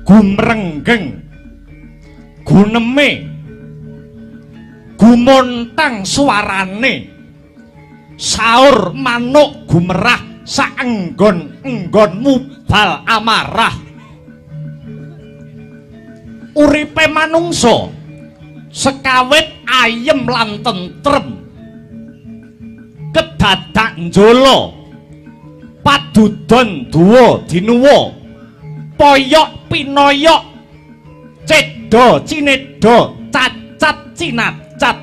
Gumrenggeng guneme gumontang suarane saur manuk gumerah saenggon-enggon mubal amarah. Uripe manungsa sekawit ayem lan tentrem, kedadak njolo padudon duwa dinuwa, poyok pinoyok, cedha cinedha, cacat cinacat,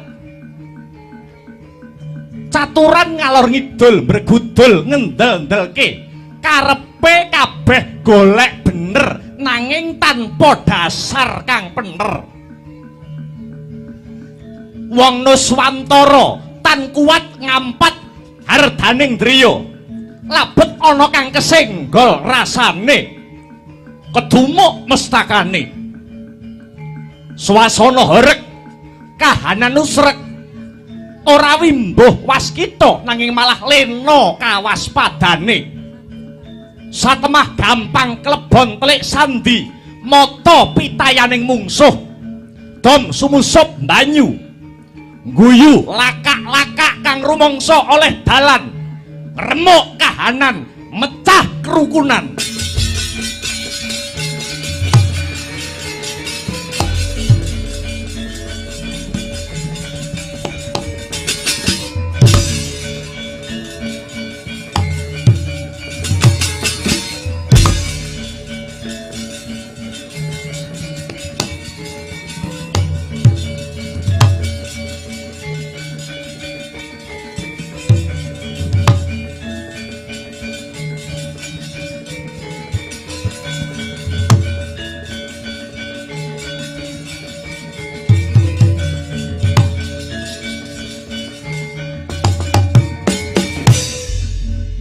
caturan ngalor ngidul mbregudul ngendel-ndelke karepe kabeh golek bener nanging tanpa dasar kang pener. Wong Nuswantara tan kuat ngampat hardaning driya, labet ana kang kesenggol rasane kedumuk mestakane. Swasana horeg, kahanan usrek, ora wimbuh waskita nanging malah lena kawaspadane. Satemah gampang klebon telik sandi mata pitayaning mungsuh, dom sumusup banyu guyu lakak-lakak kang rumangsa oleh dalan, remuk kahanan, mecah kerukunan.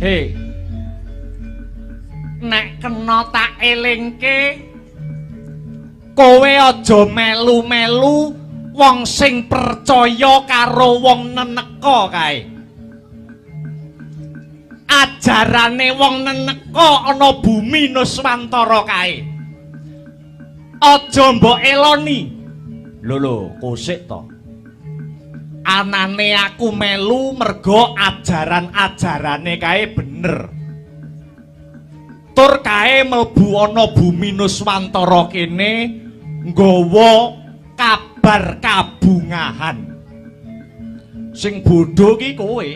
Hei, nek kena tak elingke, kowe aja melu-melu wong sing percaya karo wong neneka kae. Ajarane wong neneka ana bumi Nuswantara kae. Aja mbok eloni. Lho lho, kosik to. Anane aku melu mergo ajaran-ajarane kae bener. Kowe mlebu ana bumi Nuswantara kene nggawa kabar kabungahan. Sing bodho ki kowe.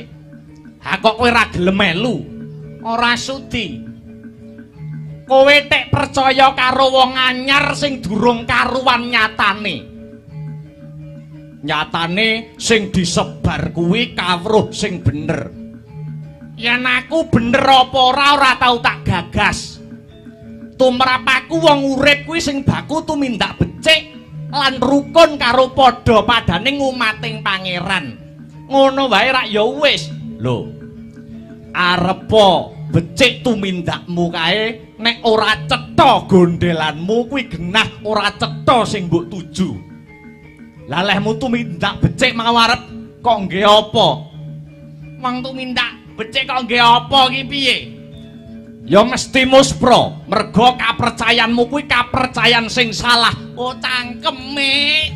Ha kok kowe ora gelem melu? Ora sudi. Kowe tek percaya karo wong anyar sing durung karuan nyatane. Nyatane sing disebar kuwi kawruh sing bener. Yen aku bener apa ora ora tau tak gagas. Tumrap aku wong urip kuwi sing baku tumindak becik lan rukun karo padha padane ngumating pangeran. Ngono wae rak ya wis. Lho. Arepa becik tumindakmu kae nek ora cetha gondelanmu kuwi genah ora cetha sing mbok tuju. Lah lehmu tumindak becik mau arep kok nggih apa? Wong tumindak becik kok nggih apa ki piye? Ya mesti muspra, mergo kapercayanmu kuwi kapercayan sing salah. Oh cangkeme.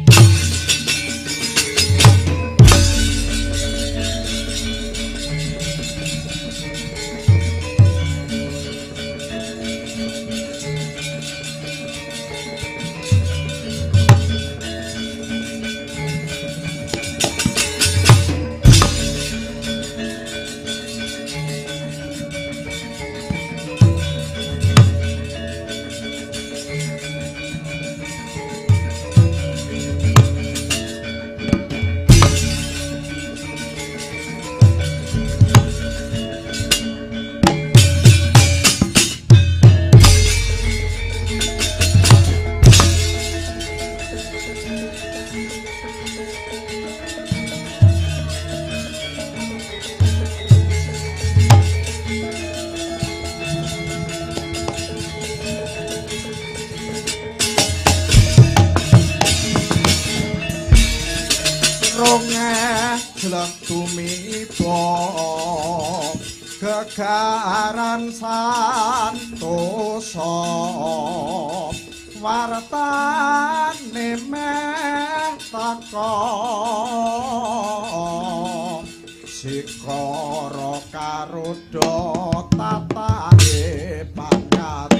Gegaran santosa wartane meh teka sikara karuda tatahe pangkaton.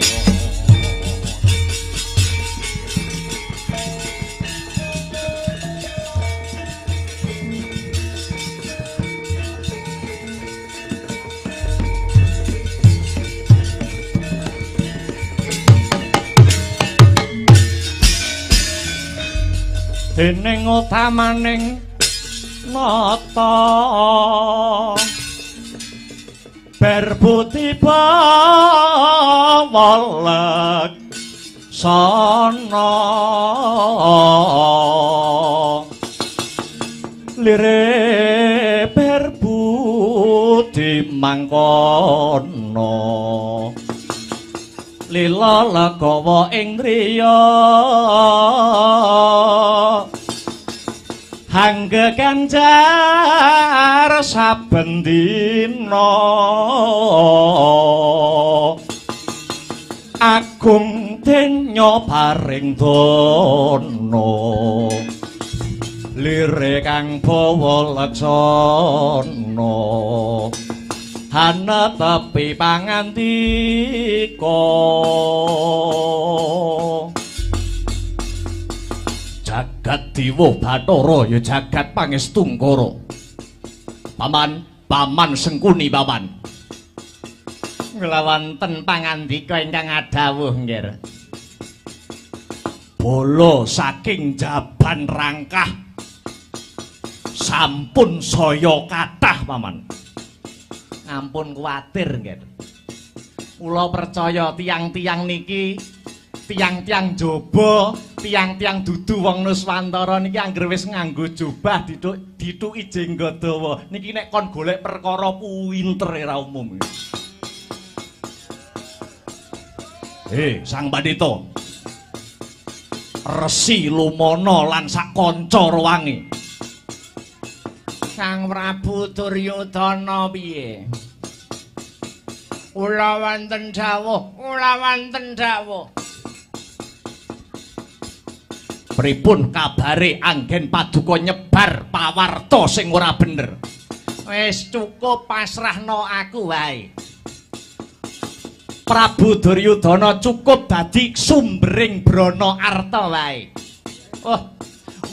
Dening utamaning nata berbuti bawalek sana lire berbuti mangkono lila legawa ing driya hangge ganjar saben dina agung denya paring dana lire kang bawa laksana hana tepi pangandika. Jagat Dewa Bathara ya jagat pangestungkara. Paman, paman Sengkuni paman. Kula wonten pangandika ingkang adhawuh nggih. Bala saking Jaban Rangkah sampun saya kathah paman. Ampun kuwatir nggih. Kula percaya tiang-tiang niki tiang-tiang jaba, tiang-tiang dudu wong Nuswantara niki angger wis nganggo jubah dithuki jenggot dawa. Niki nek kon golek perkara pinter ora umum. Sang Pandita. Resi Lumana lan sak kanca ruwange. Sang Prabu Duryudana piye? Kula wonten dawuh, kula wonten dawuh. Pripun kabare anggen paduka nyebar pawarta sing ora bener? Wis cukup pasrahno aku wae. Prabu Duryudana cukup dadi sumbering brana arta wae. Oh,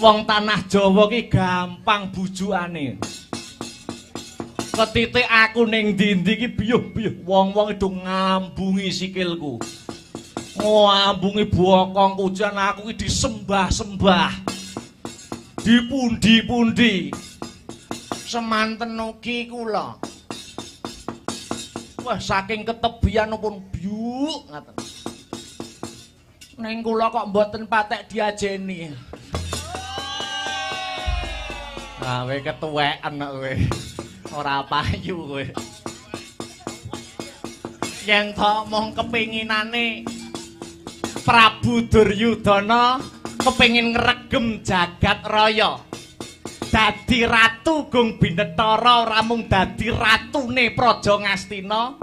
wong tanah Jawa ki gampang bujukane. Ketitik aku ning ndi-ndi ki biyuh-biyuh wong-wong do ngambungi sikilku. Ngambungi bokongku jan aku ki disembah-sembah. Dipundi-pundi. Semanten ugi kula. Wah, saking ketebian pun byuk ngaten. Ning kula kok mboten patek diajeni. Ah, kowe ketuweken kok kowe. Ora payu kowe. Yen to mung kepinginane Prabu Duryudana kepengin ngregem jagat raya. Dadi ratu Gung Binetara ora mung dadi ratune Praja Ngastina,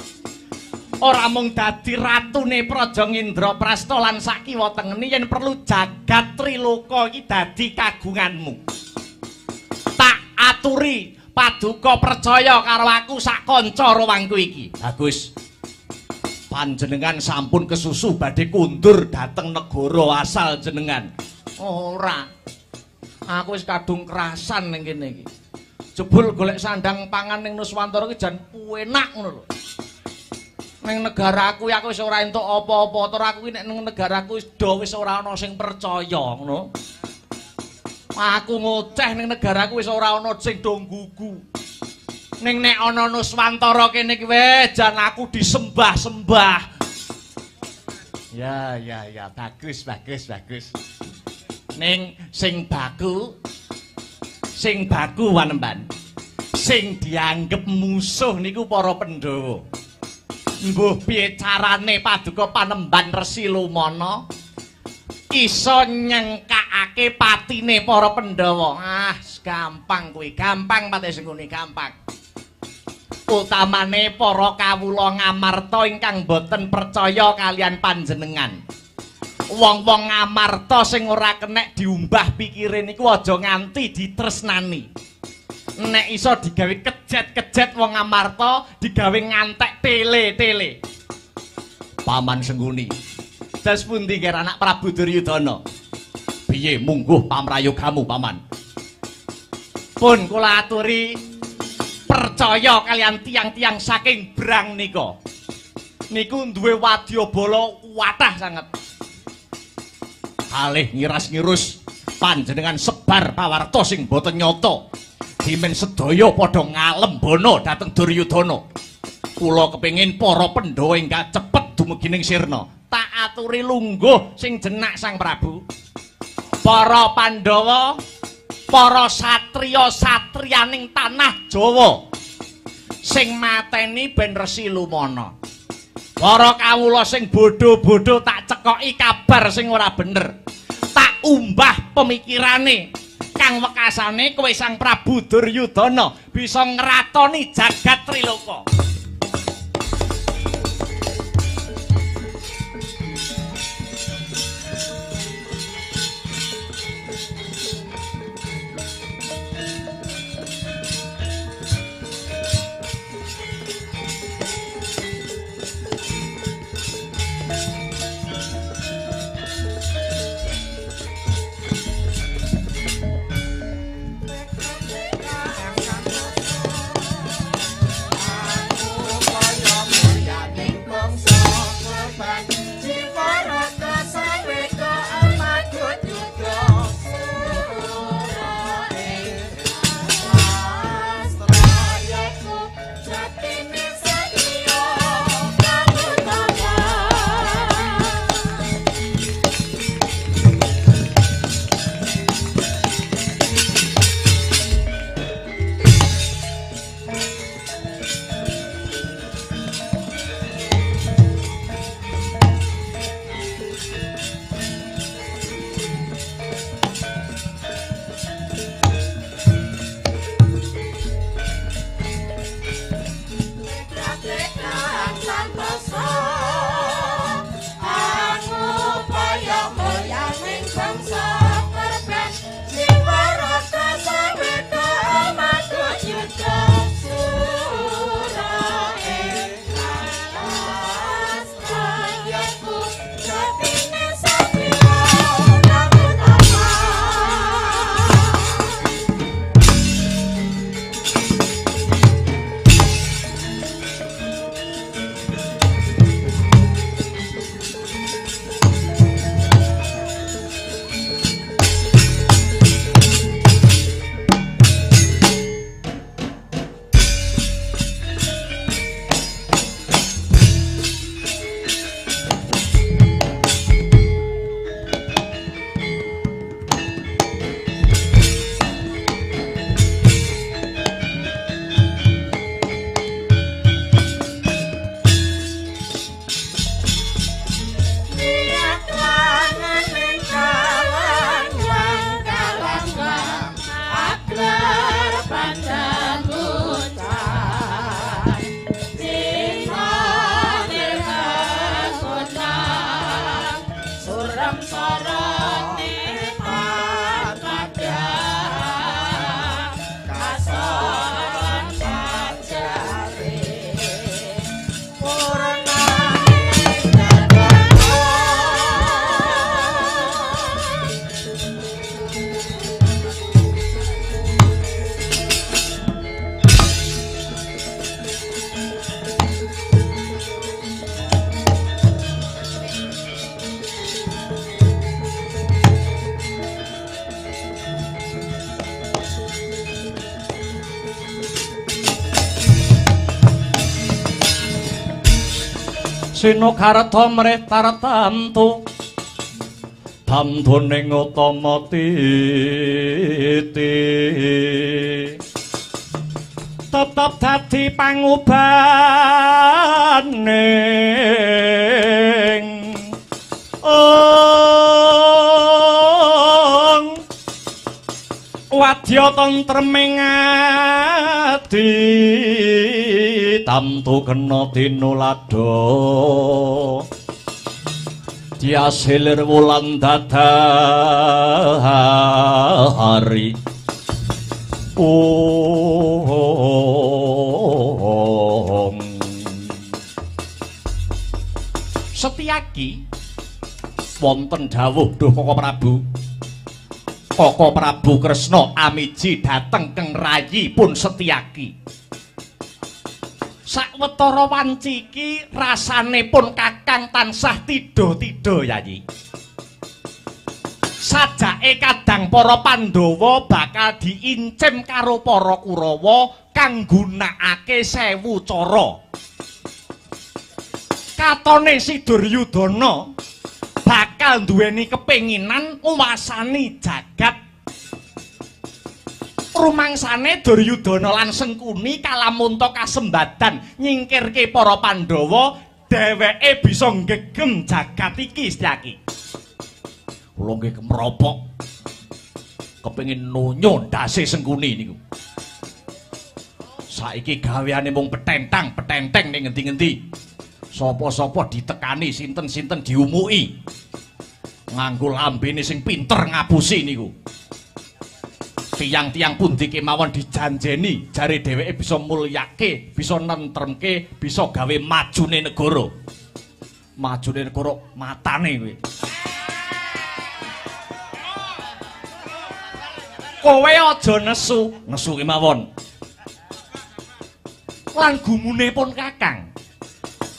ora mung dadi ratune Praja Indraprasta lan sakiwa tengene yen perlu jagat Triloka iki dadi kagunganmu. Tak aturi paduka percaya karo aku sak kanca rawangku iki. Bagus. Panjenengan sampun kesusu badhe kundur dhateng negara asal jenengan. Ora. Aku wis kadung kerasan ning kene iki. Jebul golek sandang pangan ning Nuswantara iki jan enak ngono lho. Ning negaraku aku wis ora entuk apa-apa, tur aku iki nek ning negaraku wis do wis ora ana sing percaya ngono. Aku ngoceh ning negaraku wis ora ana sing do nggugu. Ning nek ana Nuswantara kene iki wis jan aku disembah-sembah. Ya ya ya, bagus bagus bagus. Ning sing baku wanemban sing dianggep musuh niku para Pandhawa. Mbuh piye carane paduka panemban Resi Lumana iso nyengkakake patine para Pandhawa. Ah, gampang kuwi, gampang pate sing ngene gampang. Utamane para kawula Ngamarta ingkang boten percaya kalian panjenengan. Wong-wong Ngamarta sing ora kenek diumbah pikire niku aja nganti ditresnani. Nek iso digawe kejet-kejet wong Ngamarta, digawe ngantek tele-tele. Paman Sengkuni. Das pundi nger anak Prabu Duryudana? Piye mungguh pamrayogamu, Paman? Pun kula aturi percaya kalian tiang-tiang saking Brang nika. Niku duwe wadyabala watah sanget. Kalih ngiras-ngirus panjenengan sebar pawarta sing boten nyata. Dimen sedaya padha ngalembana dhateng Duryudana. Kula kepengin para Pandhawa ingkang cepet dumugi ning sirna. Tak aturi lungguh sing jenak Sang Prabu. Para Pandhawa, para satriya-satriyaning tanah Jawa sing mateni ben Resi Lumana. Para kawula sing bodho-bodho tak cekoki kabar sing ora bener. Tak umbah pemikirane kang wekasane kowe Sang Prabu Duryudana bisa ngratoni jagat Triloka. Aku Sinogarta mrih tartamtu tamtuning utama titi tetep dadi pangubaning ong wadya tentreming ati tamtu kena tinuladha diasilir wulan dadari. Om Setyaki wonten dawuh duh Koko Prabu. Koko Prabu Kresna amiji dhateng keng rayi pun Setyaki. Sawetara wanci iki rasane pun kakang tansah tidha-tidha Yayi. Sajake kadang para Pandhawa bakal diincim karo para Kurawa kang nggunakake 1000 cara. Katone si Duryudana bakal duweni kepenginan nguwasani jagat. Rumangsane Duryudana lan Sengkuni kalamunta kasembadan nyingkirke para Pandhawa, dheweke bisa nggegem jagat iki Setyaki. Kula nggih kemropok kepengin nunyo ndase Sengkuni niku. Saiki gaweane mung petentang-petenteng ning ngendi-ngendi. Sapa-sapa ditekani, sinten-sinten diumuki. Nganggo lambene sing pinter ngapusi niku. Tiyang-tiyang pundi kemawon dijanjeni, jare dheweke bisa mulyake, bisa nentremke, bisa gawe majune negara. Majune negara matane kuwi. Kowe aja nesu, nesu kemawon. Lan gumune pun kakang.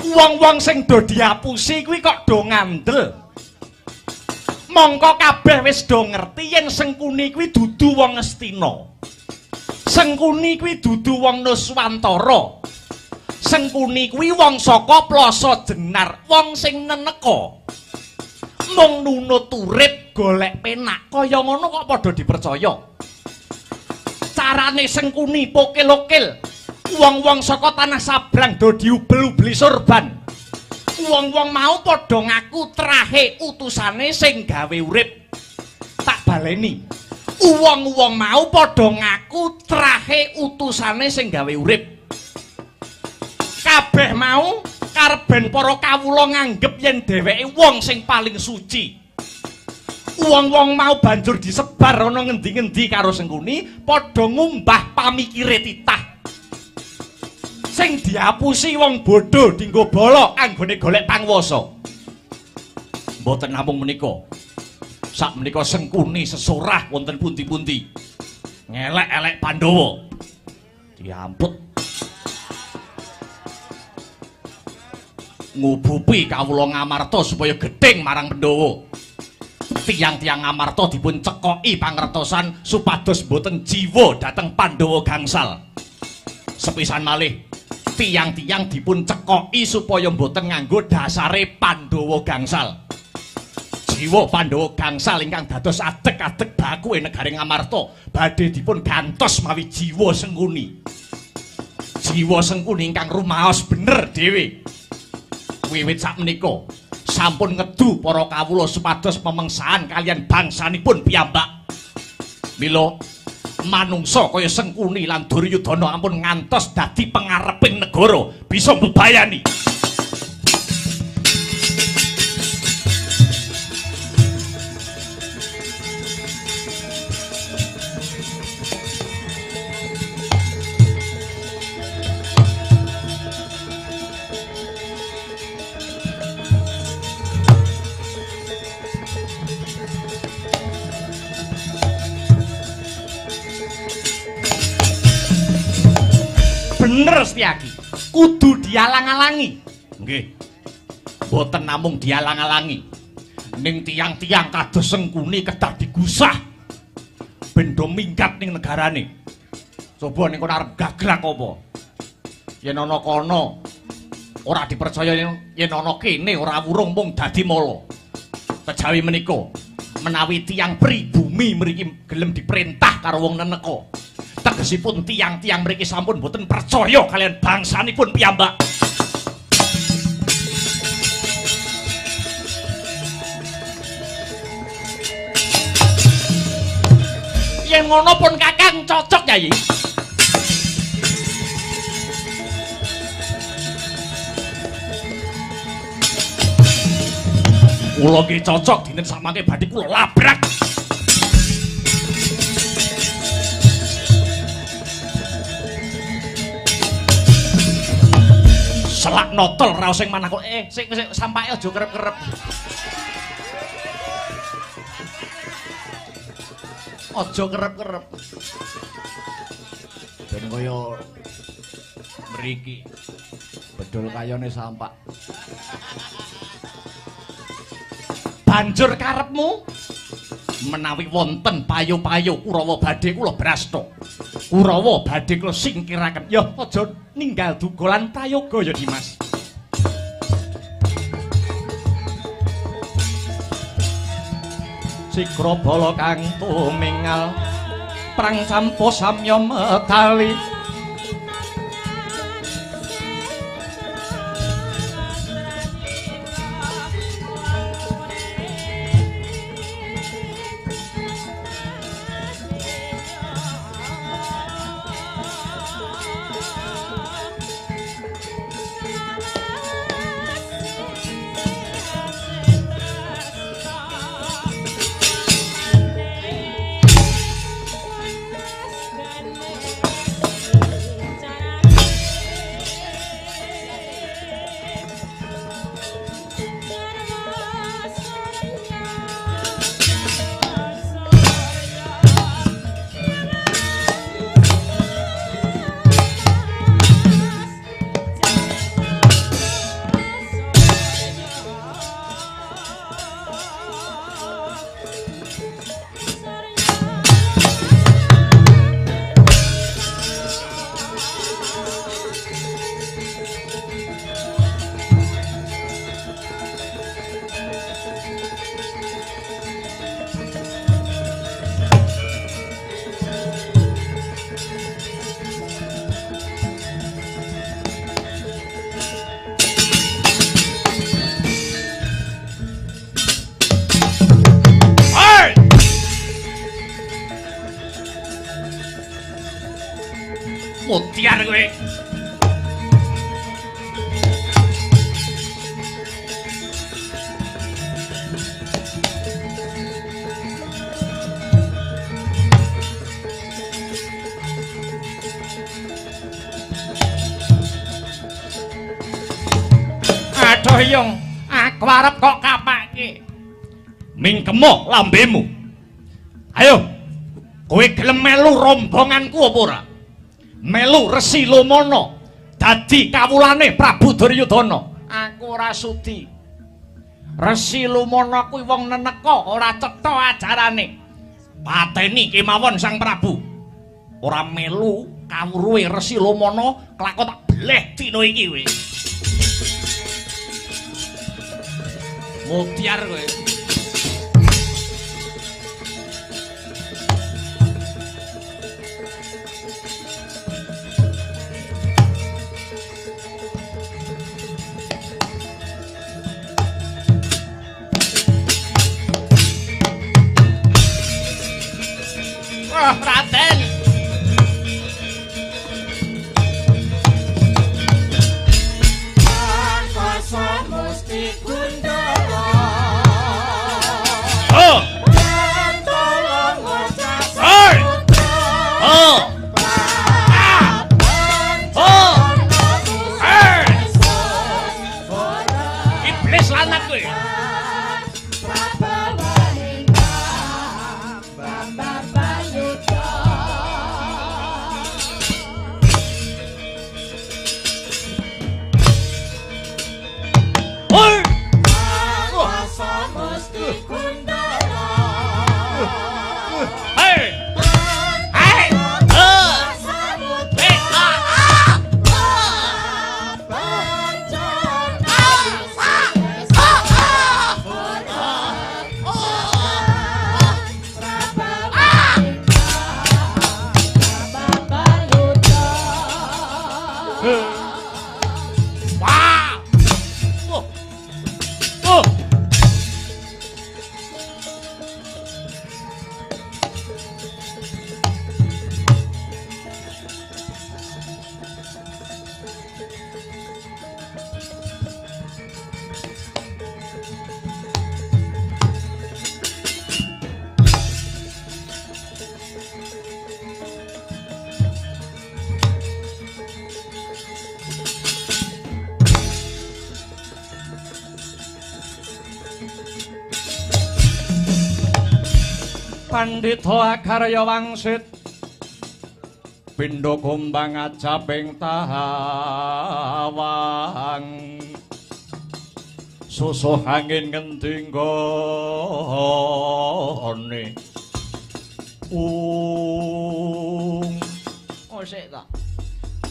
Wong-wong sing do diapusi kuwi kok do ngandel. Mongko kabeh wis do ngerti yen Sengkuni kuwi dudu wong Ngastina. Sengkuni kuwi dudu wong Nuswantara. Sengkuni kuwi wong saka Plasa Jenar, wong sing neneka. Mung nunut urip golek penak kaya ngono kok padha dipercaya. Carane Sengkuni pokel-okel. Wong-wong saka tanah sabrang do diubel-ubeli sorban. Wong-wong mau padha ngaku trahe utusane sing gawe urip. Tak baleni. Wong-wong mau padha ngaku trahe utusane sing gawe urip. Kabeh mau karben para kawula nganggep yen dheweke wong sing paling suci. Wong-wong mau banjur disebar ana ngendi-ngendi karo Sengkuni padha ngumbah pamikire titah. Sing diapusi wong bodho dinggo bala anggone golek pangwasa. Mboten namung menika. Sakmenika Sengkuni sesorah wonten pundi-pundi. Ngelek-elek Pandhawa. Diamput. Ngubupi kawula Ngamarta supaya gething marang Pandhawa. Tiyang-tiyang Ngamarta dipun cekoki pangertosan supados mboten jiwa dhateng Pandhawa gangsal. Sepisan malih, tiyang-tiyang dipun cekoki supaya mboten nganggo dasare Pandhawa gangsal. Jiwa Pandhawa gangsal ingkang dados adeg-adeg baku ing negari Ngamarta badhe dipun gantos mawi jiwa Sengkuni. Jiwa Sengkuni ingkang rumaos bener dhewe. Wiwit sakmenika sampun ngedu para kawula supados pemengsahan kaliyan bangsanipun piyambak. Mila manungsa kaya Sengkuni lan Duryudana ampun ngantos dadi pengareping negara bisa mbebayani. Bener Setyaki, kudu dialang-alangi. Nggih. Mboten namung dialang-alangi. Ning tiyang-tiyang kados Sengkuni kedah digusah. Ben do minggat ning negarane. Coba ning kono arep gaglak apa? Yen ana kono Ora dipercaya yen ana kene ora wurung mung dadi mala. Kejawi menika menawi tiyang pribumi mriki gelem diperintah karo wong neneka. Tegesipun tiyang-tiyang mriki sampun boten percaya kalian bangsanipun piyambak. Yen ngono pun Kakang cocok, Yayi. Kula nggih cocok dinten samangke badhe kula labrak. Selak notol raos sing manah kok sing sampake aja kerep-kerep. Aja kerep-kerep. Ben kaya mriki. Bedol kayone sampak. Banjur karepmu menawi wonten payo-payo Kurawa badhe kula brasta. Kurawa badhe kula singkiraken. Ya aja ninggal duga lan prayoga ya Dimas. Sigra bala kang tumingal prang sampo samya medali. Mutiar kowe. Aduh yung, aku arep kok kapake. Mingkemo lambemu. Ayo, kowe gelem melu rombonganku apa ora? Melu Resi Lumana dadi kawulane Prabu Duryudana. Aku ora sudi. Resi Lumana kuwi wong neneka, ora cetha ajarane. Pateni kemawon Sang Prabu. Ora melu kawruhe Resi Lumana, kelakon tak bleh dina iki kowe. Mutiar kowe. Wah, Raden. Angkasa musti gundala. Oh. Hey. Oh. Ah. Oh. Hey. Iblis lanat kowe. Pandhita Akarya wangsit pindha kumbang ajaping tawang susuh angin ngendi nggone ung. Oh sik ta.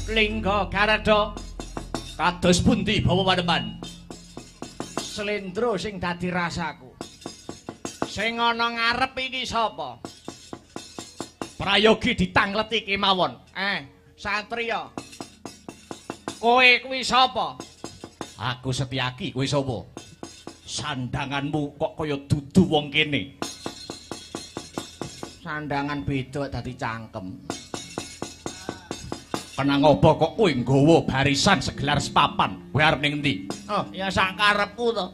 Lingga Garadha kados pundi Bapak Panembahan? Slendro sing dadi rasaku. Sing ana ngarep iki sapa? Prayogi ditangleti kemawon. Satriya. Kowe kuwi sapa? Aku Setyaki, kowe sapa? Sandanganmu kok kaya dudu wong kene. Sandangan beda dadi cangkem. Kenang apa kok kowe nggawa barisan segelar sepapan? Kowe arep ning endi? Oh, ya sak karepku to.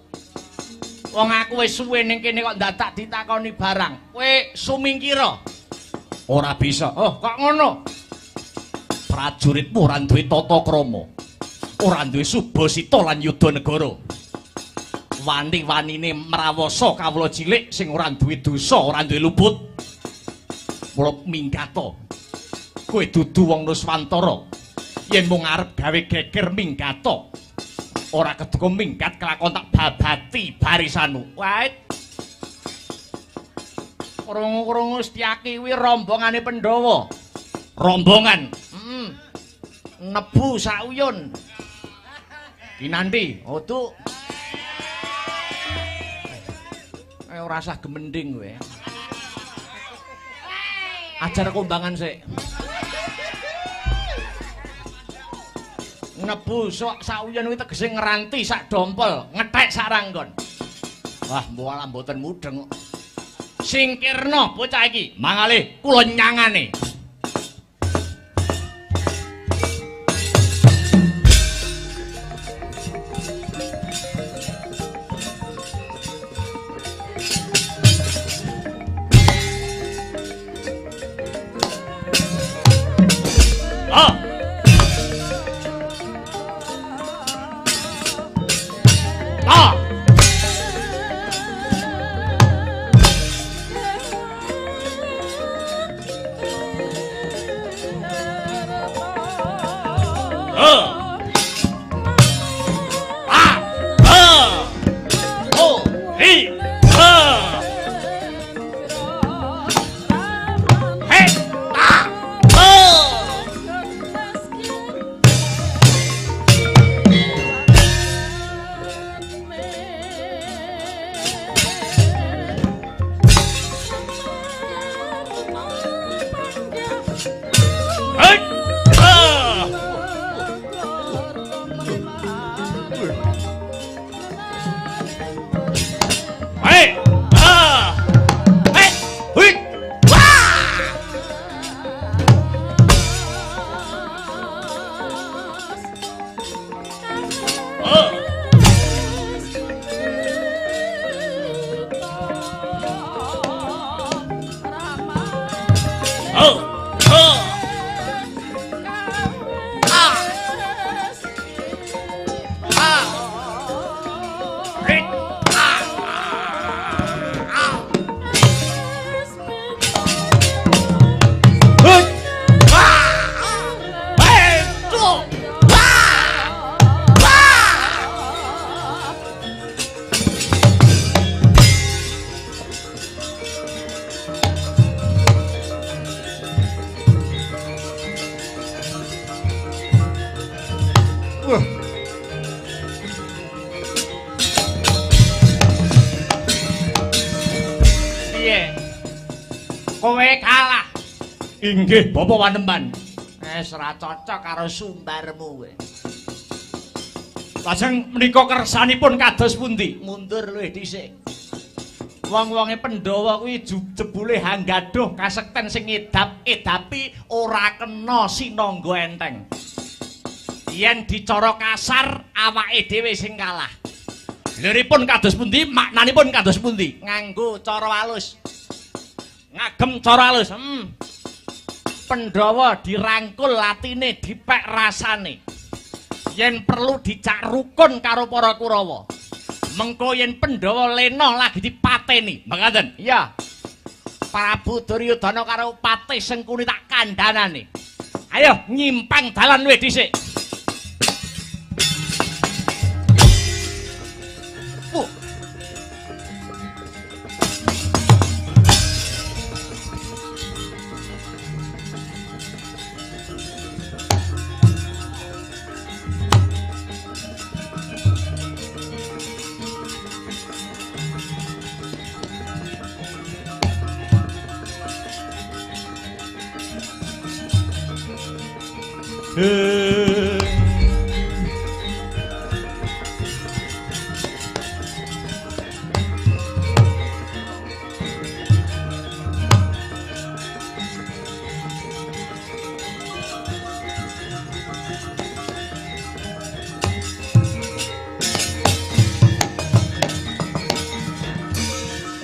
Wong aku wis suwe ning kene kok ndadak ditakoni barang. Kowe sumingkira? Ora bisa. Oh, kok ngono? Prajuritmu ora duwe tata krama. Ora duwe subasita lan yudha negara. Wani-wanine mrawasa kawula cilik sing ora duwe dosa, ora duwe luput. Mula minggata. Kowe dudu wong Nuswantara. Yen mung arep gawe geger minggata. Ora keduga minggat kelakon tak babati barisanmu. Wait. Krungu-krungu Setyaki kuwi rombongane Pandhawa. Rombongan. Heeh. Nebu sauyun. Kinanti, otuk. Ora usah gemending kowe. Ajar kombangan sik. Nebu sauyun kuwi tegese ngranti sak dompol, ngethek sak ranggon. Wah, mbola mboten mudheng kok. Singkirna bocah iki, mangalih kula nyangane. Kowe kalah. Inggih, Bapak Panembahan. Wis ora cocok karo sumbarmu kowe. Lajeng menika kersanipun kados pundi? Mundur luwih dhisik. Wong-wonge Pandhawa kuwi jebule hanggaduh kasekten sing ngedap-edapi ora kena sinangga enteng. Yen dicara kasar awake dhewe sing kalah. Liripun kados pundi? Maknanipun kados pundi? Nganggo cara halus. Ngagem cara halus. Pandhawa dirangkul latine, dipek rasane. Yen perlu dicak rukun karo para Kurawa. Mengko yen Pandhawa lena lagi dipateni. Mekaten? Iya. Prabu Duryudana karo Patih Sengkuni tak kandhanane. Ayo nyimpang dalan luwih dhisik.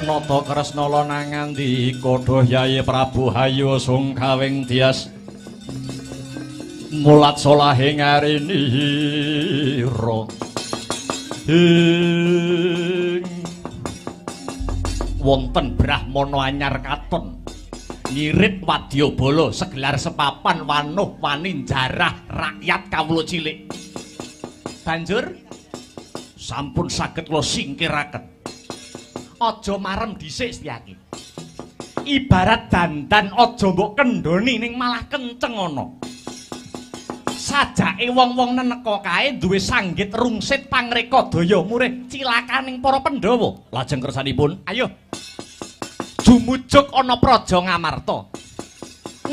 Nata Kresna nangandika duh Yayi Prabu hayu sungkawing tias mulat solahe ngarinira ing wonten brahmana anyar katon ngirit wadyabala segelar sepapan wanuh wani njarah rakyat kawula cilik. Banjur sampun saged kula singkiraken. Aja marem dhisik Setyaki. Ibarat dandan aja mbok kendhoni ning malah kenceng ana. Sajake wong-wong neneka kae duwe sanggit rungsit pangreka daya murih cilakaning para Pandhawa. Lajeng kersanipun, ayo jumujuk ana praja Ngamarta.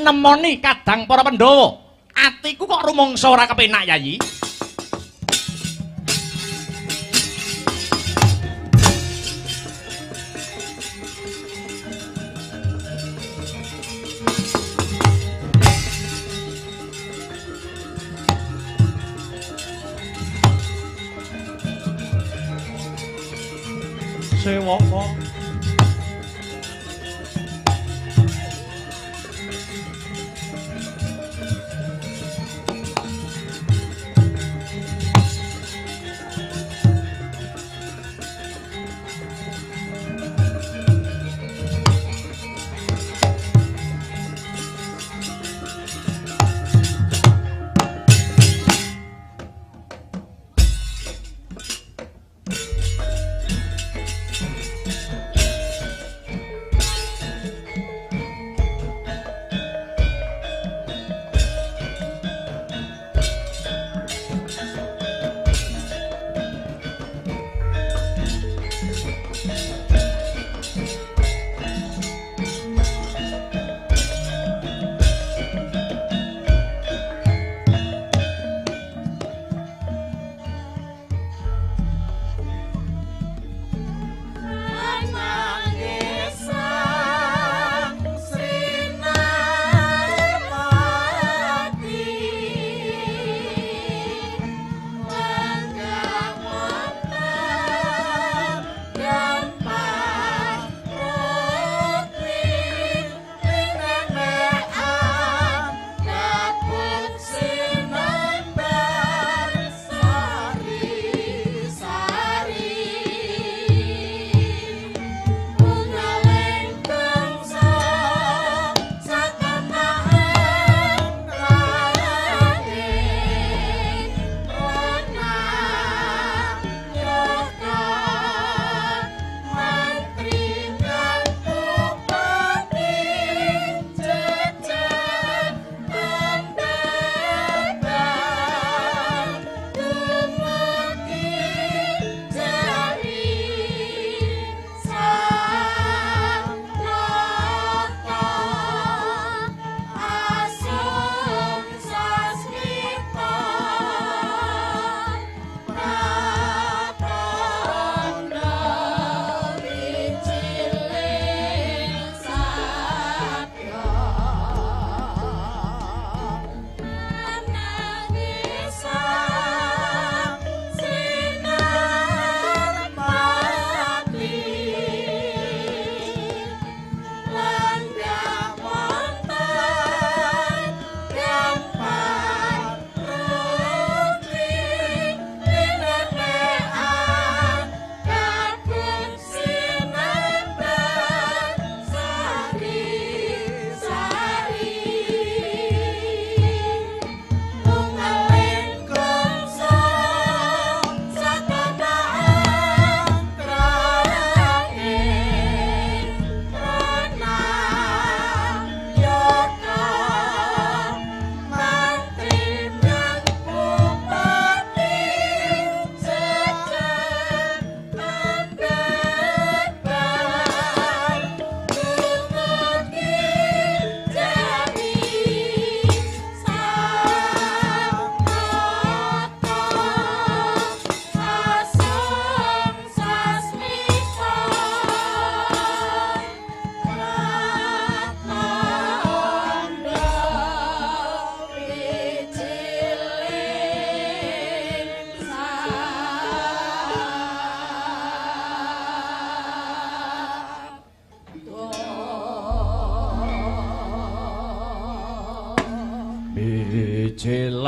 Nemoni kadang para Pandhawa. Atiku kok rumangsa ora kepenak, Yayi. Sewaka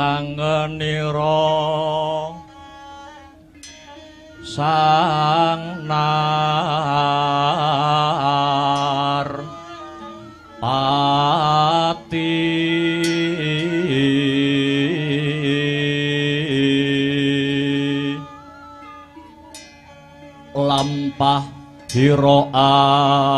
Milangenira sang nar pati lampah hira alon.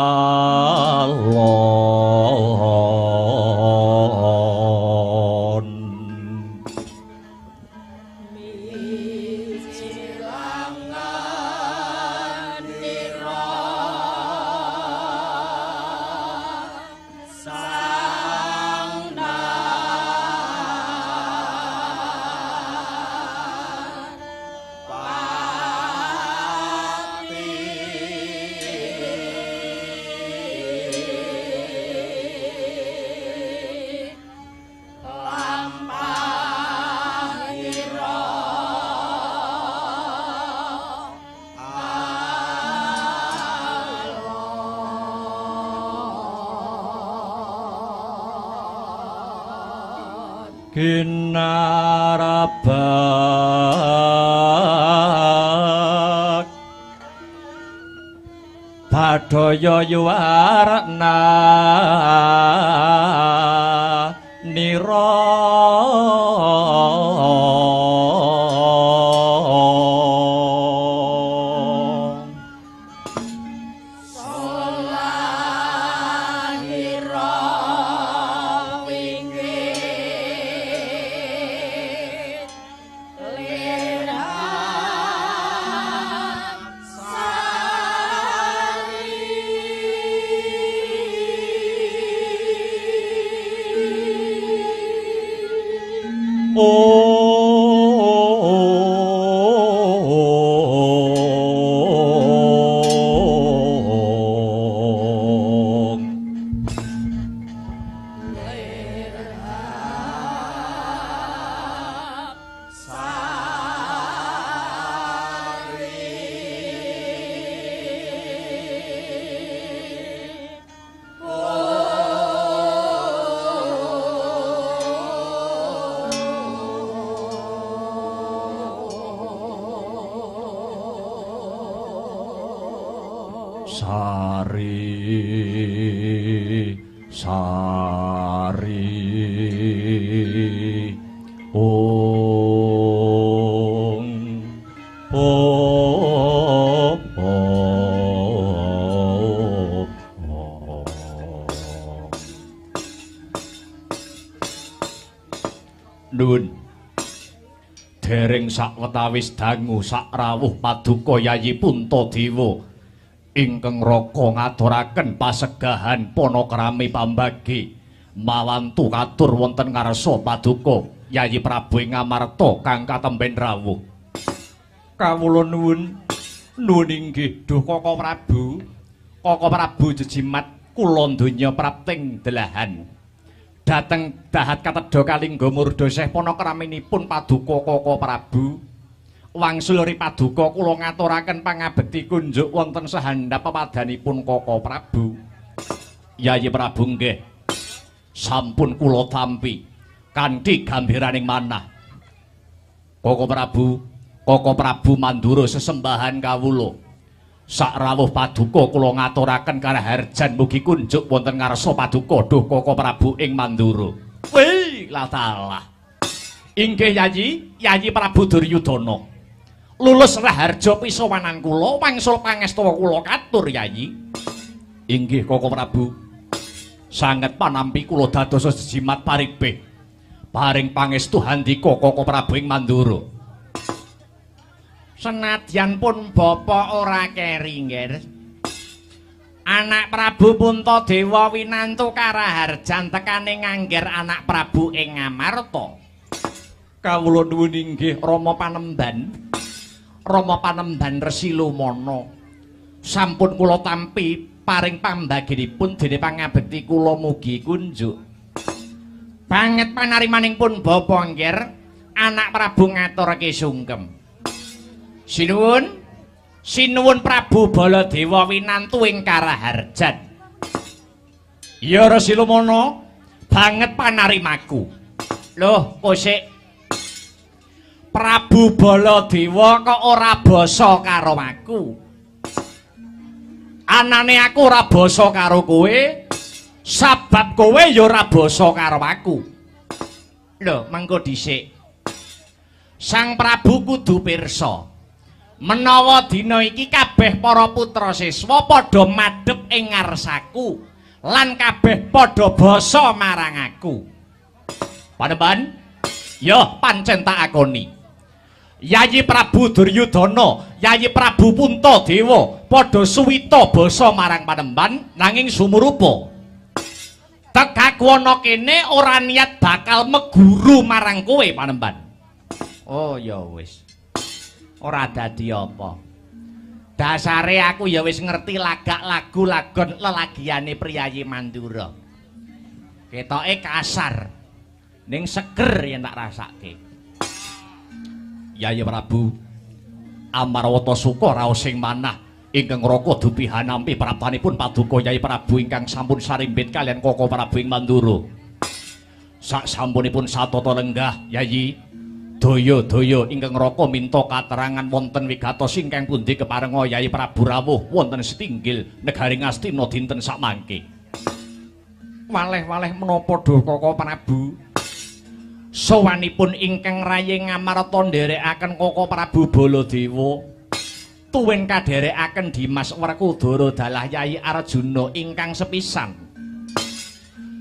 Kinarabak Badaya yuwarna nira Sari sari ong oh oh oh. Nuwun dereng sakwetawis dangu sakrawuh paduka Yayi Puntadewa ingkang raka ngaturaken pasegahan panakrami pambagi mawantu katur wonten ngarsa paduka Yayi Prabu ing Ngamarta kang katemben rawuh. Kawula nuwun nuwun inggih duh Kaka Prabu. Kaka Prabu jejimat kula donya prapting delahan. Dhateng dahat katedha kalingga murda seh panakraminipun paduka Kaka Prabu. Wangsul ri paduka kula ngaturaken pangabekti kunjuk wonten sahandhap pepadhanipun Kaka Prabu. Yayi Prabu nggih sampun kula tampi kanthi gambiraning manah. Kaka Prabu, Kaka Prabu mandura sesembahan kawula. Sakrawuh paduka kula ngaturaken karaharjan mugi kunjuk wonten ngarsa paduka duh Kaka Prabu ing Mandura. Wih, latalah. Inggih Yayi, Yayi Prabu Duryudana. Lulus raharja pisowanan kula, wangsul pangestuwa kula katur Yayi. Inggih Kaka Prabu. Sanget panampi kula dados jejimat paribeh. Paring pangestu handika Kaka Prabu ing Mandura. Senadyan pun bapa ora keri nggih. Anak Prabu Puntadewa winantu karaharjan tekane ngangger anak Prabu ing Ngamarta. Kawula nuwun inggih Rama Panemban. Rama Panemban Resi Lumana. Sampun kula tampi paring pambaginipun dene pangabekti kula mugi kunjuk. Banget panarimaning pun bapa nggih, anak Prabu ngaturake sungkem. Sinuwun, sinuwun Prabu Baladewa winantu ing karaharjan. Ya Resi Lumana, banget panarimaku. Loh, kosik Prabu Baladewa kok ora basa karo aku. Anane aku ora basa karo kowe, sabab kowe ya ora basa karo aku. Lho, mengko dhisik. Sang Prabu kudu pirsa. Menawa dina iki kabeh para putra siswa padha madhep ing ngarsaku lan kabeh padha basa marang aku. Panembahan? Ya, pancen tak akoni. Yayi Prabu Duryudana, Yayi Prabu Puntadewa padha suwita basa marang panembahan nanging sumurupa. Tekaku ana kene ora niat bakal meguru marang kowe panembahan. Oh ya wis. Ora dadi apa. Dasare aku ya wis ngerti lagak lagu lagon lelagiane priyayi Mandura. Ketoke kasar. Ning seger yen tak rasake. Yayi Prabu Amarwata suka raos sing manah ingkang raka dupi hanampi praptanipun paduka Yayi Prabu ingkang sampun sarimbit kaliyan Koko Prabu ing Mandura. Sak sampunipun satata lenggah Yayi, daya-daya ingkang raka minta katerangan wonten wigatos ingkang pundi keparenga Yayi Prabu rawuh wonten setinggil negari Ngastina dinten sakmangke. Waleh-waleh menapa duh Koko Prabu? Sowanipun ingkang rayi Ngamarta nderekaken Koko Prabu Baladewa tuwin kadherekaken Dimas Werkudara dalah Yayi Arjuna ingkang sepisan.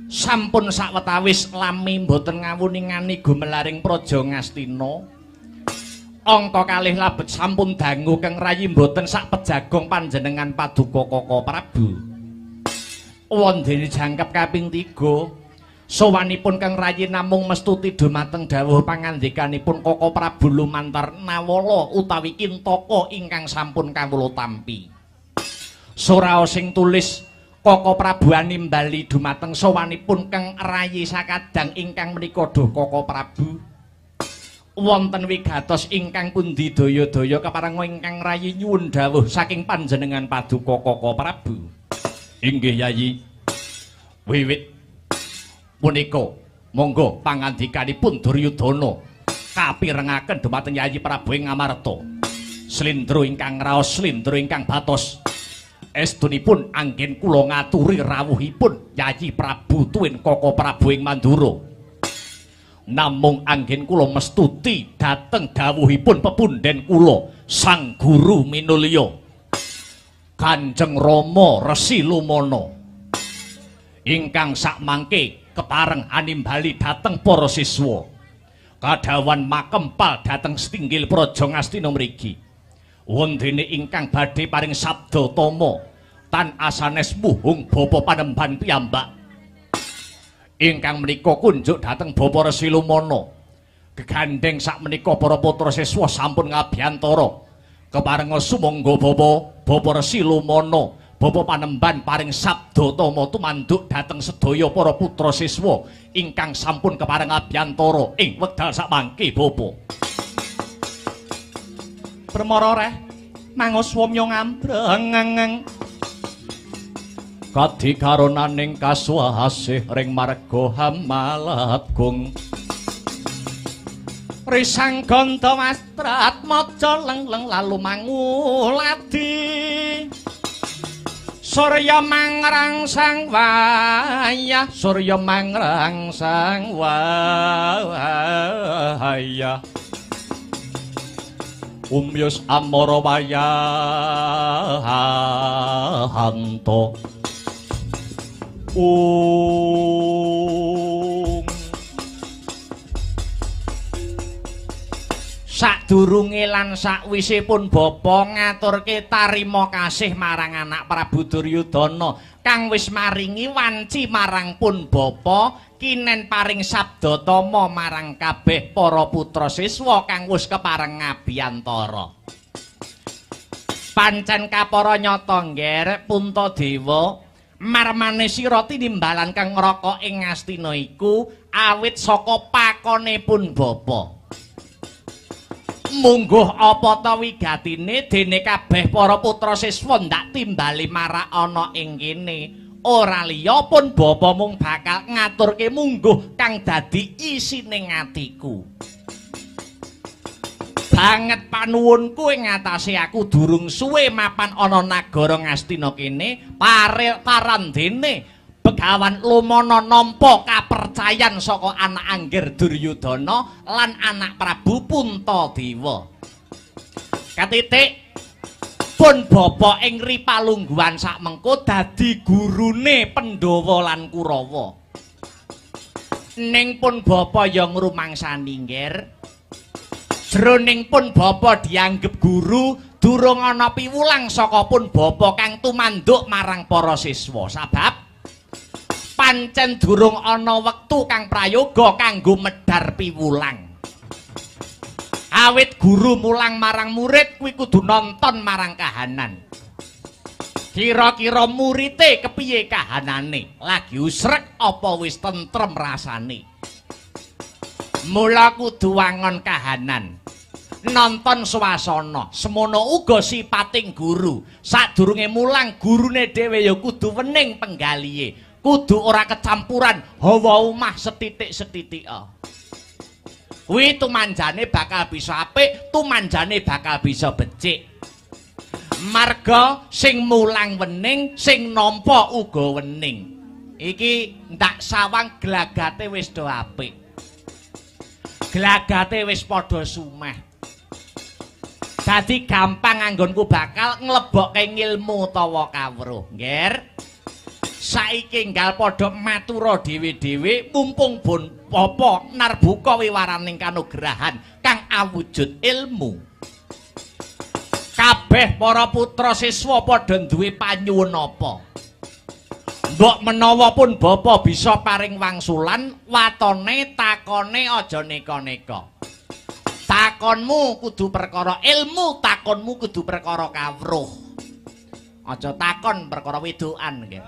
Sampun sawetawis lami mboten ngawuningani gumelaring praja Ngastina. Angka kalih labet sampun dangu keng rayi mboten sak pejagong panjenengan paduka Koko Prabu. Wondene jangkep kaping 3. Sowanipun keng rayi namung mestuti dumateng dawuh pangandikanipun Koko Prabu lumantar Nawala utawi Kintaka ingkang sampun kawula tampi. Suraos sing tulis Koko Prabu animbali dumateng sowanipun keng rayi sakadang ingkang menika duh Koko Prabu. Wonten wigatos ingkang pundi daya-daya keparenga ingkang rayi nyuwun dawuh saking panjenengan paduka Koko Prabu. Inggih Yayi. Wiwit punika monggo pangandikanipun Duryudana kapirengaken dumateng Yayi Prabu ing Ngamarta. Slendro ingkang raos, slendro ingkang batos. Estunipun anggen kula ngaturi rawuhipun Yayi Prabu tuwin Koko Prabu ing Mandura. Namung anggen kula mestuti dhateng dawuhipun pepunden kula Sang Guru Minulya Kanjeng Rama Resi Lumana ingkang sakmangke kepareng animbali dhateng para siswa kadhawan makempal dhateng setinggil praja Ngastina mriki. Wondene ingkang badhe paring sabda tama tan asanes muhung bapa panembahan piyambak ingkang menika kunjuk dhateng Bapa Resi Lumana. Gegandheng sakmenika para putra siswa sampun ngabiyantara. Keparenga sumangga Bapa, Bapa Resi Lumana, Bapa panembahan paring sabda tama tumanduk dhateng sedaya para putra siswa ingkang sampun kepareng abiyantara ing wekdal sakmangke Bapa. Permara reh mangoswamya ngambreng kadikaronaning kasuwasih ring marga Hamalagung. Risang ganda wastrat maca leng-leng lalu manguladi. Surya mangrangsang wayah, surya mangrangsang wayah. Umyus amara wayahanto. Sadurunge lan sakwisipun bapa ngaturke tarima kasih marang anak Prabu Duryudana kang wis maringi wanci marang pun bapa kinen paring sabda tama marang kabeh para putra siswa kang wis kepareng ngabiyantara. Pancen kapara nyata ngger Puntadewa marmane sira tinimbalan kang ngraka ing Ngastina iku awit saka pakone pun bapa. Mungguh apa ta wigatine dene kabeh para putra siswa ndak timbali marak ana ing kene. Ora liya pun bapa mung bakal ngaturke mungguh kang dadi isine atiku. Banget panuwunku ing ngatasé aku durung suwe mapan ana nagara Ngastina kene, parandene Begawan Lumana nampa kapercayan saka anak Anggir Duryudana lan anak Prabu Puntadewa. Katitik pun bapa ing ripalungguhan sakmengko dadi gurune Pandhawa lan Kurawa. Ning pun bapa ya ngrumangsani, Nggir. Jroning pun bapa dianggep guru, durung ana piwulang saka pun bapa kang tumanduk marang para siswa. Sabab pancen durung ana wektu kang prayoga kanggo medhar piwulang. Awit guru mulang marang murid kuwi kudu nonton marang kahanan. Kira-kira murite kepiye kahanane? Lagi usrek apa wis tentrem rasane? Mula kudu wangon kahanan, nonton swasana. Semono uga sipating guru. Sadurunge mulang gurune dhewe ya kudu wening penggalihe, kudu ora kecampuran hawa omah setitik-setitik. Kuwi tumanjane bakal bisa apik, tumanjane bakal bisa becik. Marga sing mulang wening, sing nampa uga wening. Iki ndak sawang glagate wis do apik. Glagate wis padha sumeh. Dadi gampang anggonku bakal nglebokke ngilmu utawa kawruh, Nggir. Saiki enggal padha matura dhewe-dhewe mumpung bon bapa narbuka wiwaraning kanugrahan kang awujud ilmu. Kabeh para putra siswa padha duwe panyuwun apa? Mbok menawa pun bapa bisa paring wangsulan, watone takone aja neka-neka. Takonmu kudu perkara ilmu, takonmu kudu perkara kawruh. Aja takon perkara wedokan, nggih.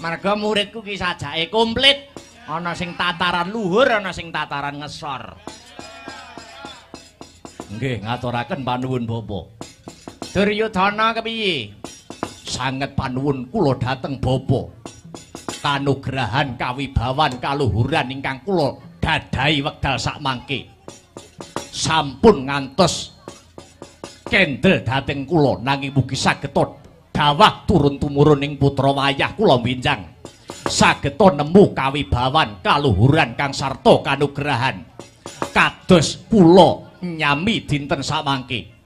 Marga muridku ki sajake komplit, ana sing tataran luhur, ana sing tataran ngesor. Nggih, ngaturaken panuwun bapa. Duryudana kepiye? Sanget panuwun kula dhateng bapa. Kanugrahan kawibawan kaluhuran ingkang kula dadhahi wekdal sakmangke sampun ngantos kendel dhateng kula, nanging mugi sageta dawah turun tumurun ing putra wayah kula benjang sageta nemu kawibawan kaluhuran kang sarta kanugrahan kados kula nyami dinten samangke.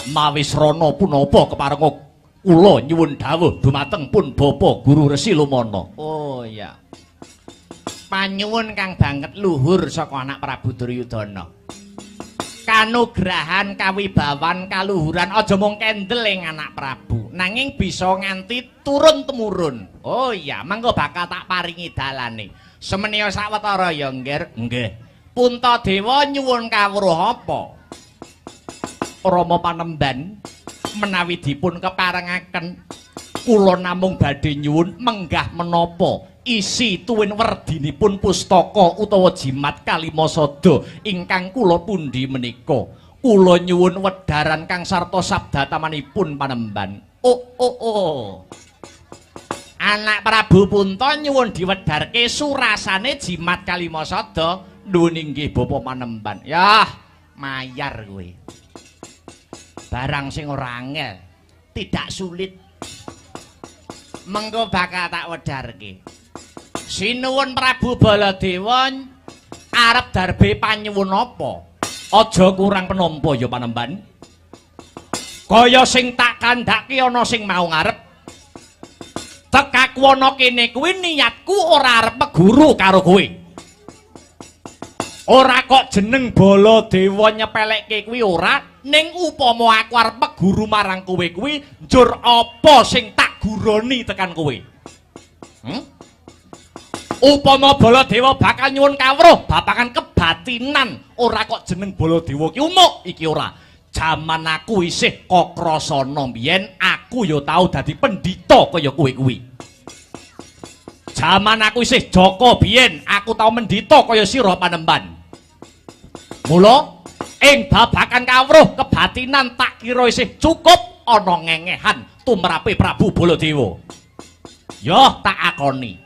Mawi srana punapa keparenga kula nyuwun dawuh dumateng pun bapa Guru Resi Lumana. Oh iya. Panyuwun kang banget luhur saka anak Prabu Duryudana. Kanugrahan kawibawan kaluhuran aja mung kendel ing anak Prabu, nanging bisa nganti turun temurun. Oh iya, mangko bakal tak paringi dalane. Semeniya sawetara ya, Nggir. Nggih. Puntadewa nyuwun kawruh apa? Rama Panemban, menawi dipun keparengaken kula namung badhe nyuwun menggah menapa isi tuwin werdinipun pustaka utawa jimat Kalimasada ingkang kula pundi menika. Kula nyuwun wedharan kang sarta sabdatamanipun Panemban. Oh oh oh. Anak Prabu Punta nyuwun diwedharke surasane jimat Kalimasada. Nuwun inggih Bapak Panemban. Yah, mayar kowe. Barang sing ora angel, tidak sulit. Mengko bakal tak wedharke. Sinuwun Prabu Baladewa arep darbe panyuwun apa? Aja kurang penampa ya Panemban. Kaya sing tak kandhake ana sing mau ngarep. Tekaku ana kene kuwi niatku ora arep meguru karo kowe. Ora kok jeneng Baladewa nyepelekke kuwi ora, ning upama aku arep meguru marang kowe kuwi njur apa sing tak guroni tekan kowe? Upama Baladewa bakal nyuwun kawruh babagan kebatinan, ora kok jeneng Baladewa ki umuk iki ora. Jaman aku isih kakrasana mbiyen aku ya tau dadi pendhita kaya kowe kuwi. Jaman aku isih jaka biyen aku tau mendhita kaya sira Panemban. Mula ing babagan kawruh kebatinan tak kira isih cukup ana ngengehan tumrape Prabu Baladewa. Yoh tak akoni.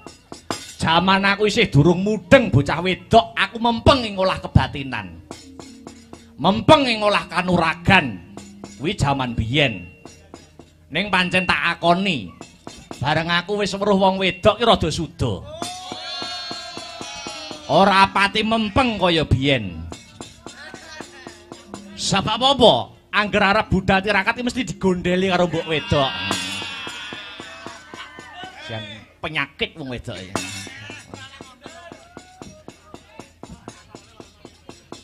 Jaman aku isih durung mudeng bocah wedok, aku mempeng ing olah kebatinan. Mempeng ing olah kanuragan. Kuwi jaman biyen. Ning pancen tak akoni, bareng aku wis weruh wong wedok ki rada suda. Ora pati mempeng kaya biyen. Sebab apa? Angger arep budal tirakat ki mesti digondeli karo mbok wedok. Jan penyakit wong wedok iki.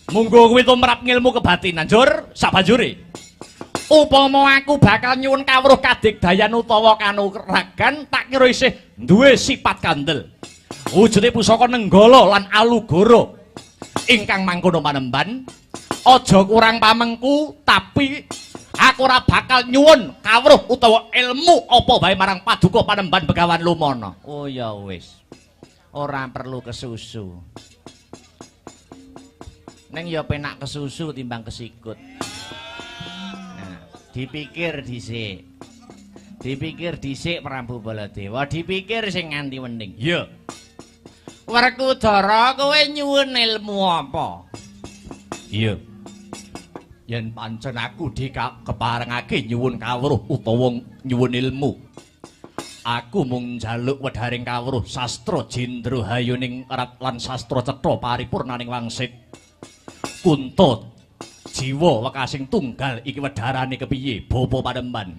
Munggo kuwi tumrap ngilmu kebatinan, Jur, sabanjure. Upama aku bakal nyuwun kawruh kadigdayan utawa kanuragan, tak kira isih duwe sifat kandel. Wujude pusaka Nenggala lan Alugoro ingkang mangkono panemban, aja kurang pamengku, tapi aku ora bakal nyuwun kawruh utawa ilmu apa wae marang paduka panemban Begawan Lumana. Oh ya wis. Ora perlu kesusu. Neng ya penak kesusu timbang kesikut. Nah, dipikir dhisik. Dipikir dhisik Prabu Baladewa, dipikir sing nganti wening. Iya. Werkudara kowe nyuwun ilmu apa? Iya. Yen pancen aku keparengake nyuwun kawruh utawa nyuwun ilmu, aku mung njaluk wedharing kawruh sastra jendra hayuning rat lan sastra cetha paripurnaning wangsit. Kunto jiwa wekasing tunggal iki wedharane kepiye Bapa Panemban?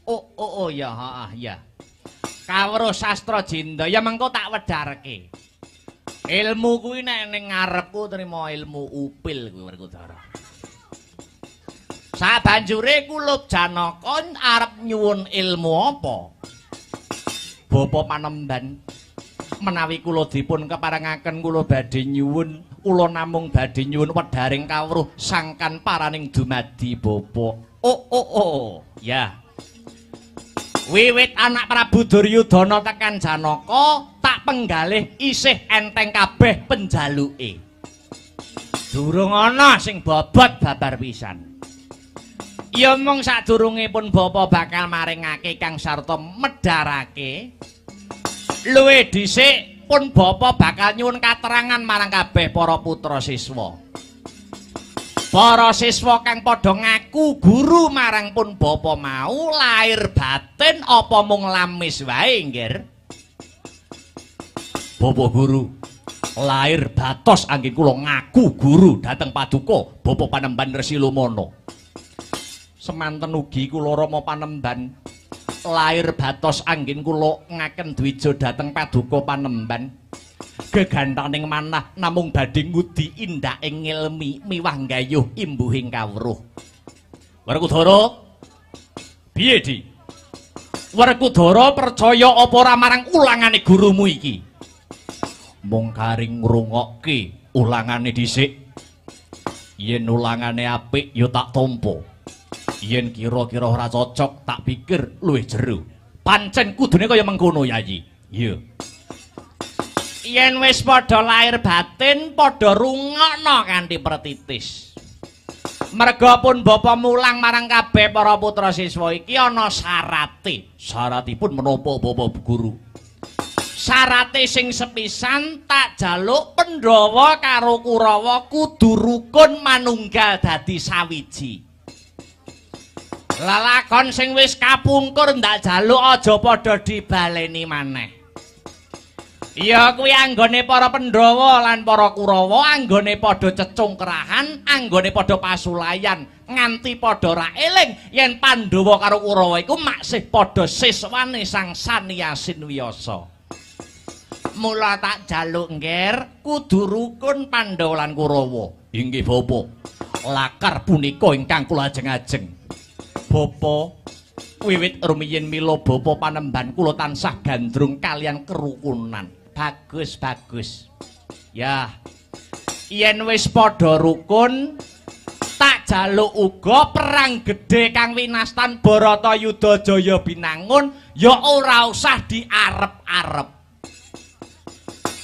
Oh oh oh ya, heeh ya. Kawruh sastra jendra ya mengko tak wedharke. Ilmu kuwi nek ning ngarepku trima ilmu upil kuwi Werkudara. Sabanjure kulup Janaka arep nyuwun ilmu apa? Bapa Panemban, menawi kula dipun keparengaken kula badhe nyuwun, kula namung badhe nyuwun wedharing kawruh sangkan paraning dumadi bapa. Oh oh oh ya. Wiwit anak Prabu Duryudana tekan Janaka tak penggalih isih enteng kabeh penjaluke. Durung ana sing bobot babar pisan. Ya mung sadurunge pun bapa bakal maringake kang sarta medharake. Luwih dhisik pun bapa bakal nyuwun katerangan marang kabeh para putra siswa. Para siswa kang padha ngaku guru marang pun bapa mau lahir batin apa mung lamis wae, nggir? Bapa guru, lahir batos anggen kula ngaku guru dhateng paduka Bapa Panemban Resi Lumana. Semanten ugi kula Rama Panemban lahir batos anggen kula ngaken dwija dhateng paduka Panemban. Gegantaning manah namung badhe ngudi indaking ngilmi miwah nggayuh imbuhing kawruh. Werkudara, piye Di? Werkudara percaya apa ora marang ulangane gurumu iki? Mung karing ngrungokke ulangane dhisik. Yen ulangane apik ya tak tampa. Yen kira-kira ora cocok tak pikir luwih jero. Pancen kudune kaya mengkono, Yayi. Iya. Yen wis padha lahir batin padha rungokno kanthi pertitis. Merga pun bapa mulang marang kabeh para putra siswa iki ana syarate. Syaratipun menapa Bapa Guru? Syarate sing sepisan tak jaluk Pandhawa karo Kurawa kudu rukun manunggal dadi sawiji. Lelakon sing wis kapungkur ndak jaluk aja padha dibaleni maneh. Ya kuwi anggone para Pandhawa lan para Kurawa anggone padha cecungkrahan, anggone padha pasulayan, nganti padha ra eling yen Pandhawa karo Kurawa iku maksih padha siswane Sang Sanyasin Wiyasa. Mula tak jaluk ngger kudu rukun Pandhawa lan Kurawa. Inggih Bapa. Lakar punika ingkang kula ajeng-ajeng. Bapa, wiwit rumiyin mila Bapa Panemban kula tansah gandrung kalian kerukunan. Bagus, bagus. Ya. Yen wis padha rukun, tak jaluk uga perang gedhe kang winastan Bharatayuda Jaya Binangun ya ora usah diarep-arep.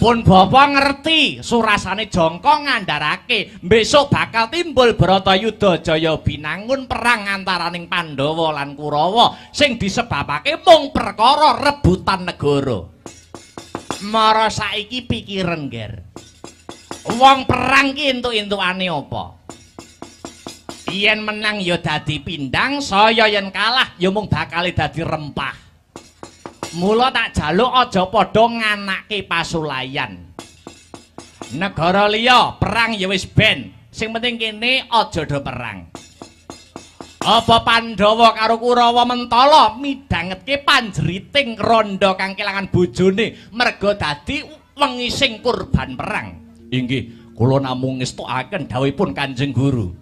Pun bapa ngerti surasane jangka ngandharake besok bakal timbul Bharatayuda Jaya Binangun perang antaraning Pandhawa lan Kurawa sing disebabake mung perkara rebutan negara. Mara saiki pikiren, Ger. Wong perang ki entuk-entukane apa? Yen menang ya dadi pindang, saya yen kalah ya mung bakale dadi rempah. Mula tak jaluk aja padha nganake pasulayan. Negara liya perang ya wis ben, sing penting kene aja do perang. Apa Pandhawa karo Kurawa mentala midhangetke panjeriting randha kang kelangan bojone merga dadi wengi sing kurban perang. Inggih, kula namung ngestokaken dawuhipun Kanjeng Guru.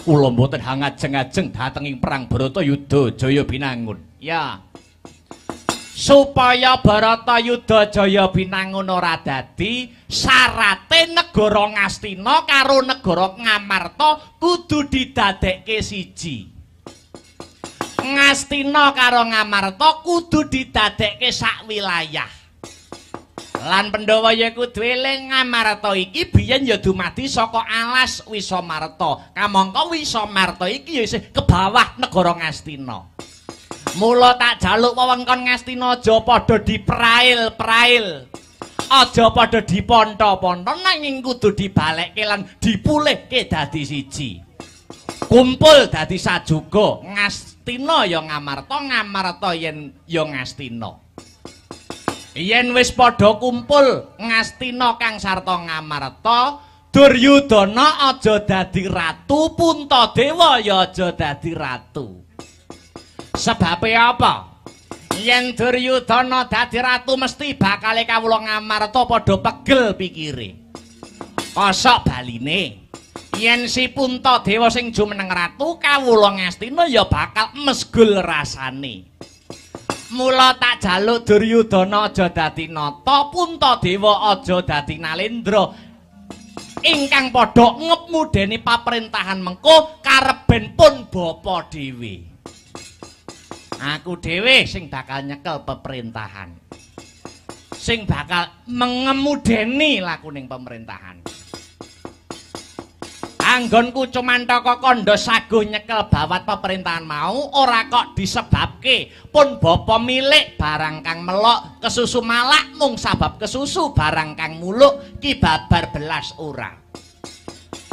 Kula mboten hangajeng-ajeng dhateng ing perang Bharatayuda Jaya Binangun. Ya. Supaya Bharatayuda Jaya Binangun ora dadi, syarate negara Ngastina karo negara Ngamarta kudu didadekke siji. Ngastina karo Ngamarta kudu didadekke sak wilayah. Lan Pandhawa ya kudu eling Ngamarta iki biyen ya dumadi saka alas Wisamarta. Kamangka Wisamarta iki ya isih ke bawah negara Ngastina. Mula tak jaluk wewengkon Ngastina aja padha diprail-prail. Aja padha diponto-ponto nanging kudu dibalekke lan dipulihke dadi siji. Kumpul dadi sajuga, Ngastina ya Ngamarta, Ngamarta yen ya Ngastina. Yen wis padha kumpul Ngastina kang sarta Ngamarta, Duryudana aja dadi ratu, Puntadewa ya aja dadi ratu. Sebabe apa? Yen Duryudana dadi ratu mesti bakale kawula Ngamarta padha pegel pikire. Kosok baline. Yen si Puntadewa sing jumeneng ratu, kawula Ngastina ya bakal mesgul rasane. Mula tak jaluk Duryudana aja dadi nata, Puntadewa aja dadi nalendra. Ingkang padha ngepmudeni paprentahan mengko kareben pun bapa dhewe. Aku dhewe sing bakal nyekel pemerintahan. Sing bakal mengemudeni lakuning pemerintahan. Anggonku cumantaka kandha saguh nyekel bawat pemerintahan mau ora kok disebabke pun bapa milik barang kang melok kesusu malak mung sabab kesusu barang kang muluk ki babar belas ora.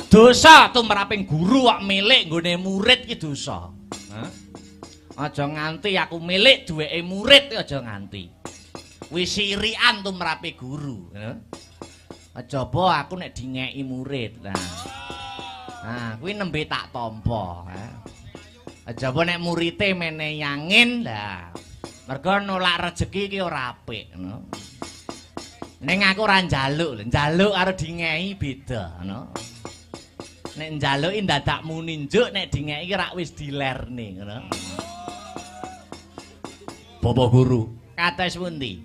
Dosa tumraping guru kok milik nggone murid ki dosa. Hah? Aja nganti aku milik duweke murid aja nganti. Wis sirikan tumrape guru. Aja apa aku nek dingeki murid. Nah. Nah, kuwi nembe tak tampa. Aja apa nek murite menehi angin, lah. Mergo nolak rejeki iki ora apik, ngono. Ning aku ora njaluk lho, njaluk karo dingeki beda, ngono. Nek njaluki dadak muni njuk, nek dingeki ki rak wis dilerne, ngono. Bapak Guru, kados pundi?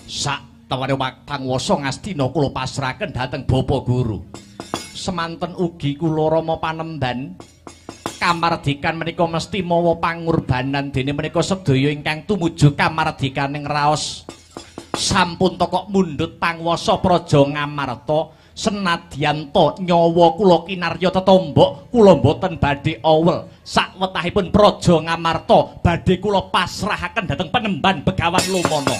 Sak tawane panguwasa Ngastina kula pasrahaken dhateng Bapak Guru. Semanten ugi kula rama panemban kamardikan menika mesti mawa pangurbanan dene menika sedaya ingkang tumuju kamardikaning raos. Sampun tokok mundhut panguwasa Praja Ngamarta senadyan ta nyawa kula kinarya tetombok kula mboten badhe awel. Sakwetahipun Praja Ngamarta badhe kula pasrahaken dhateng penemban Begawan Lumana.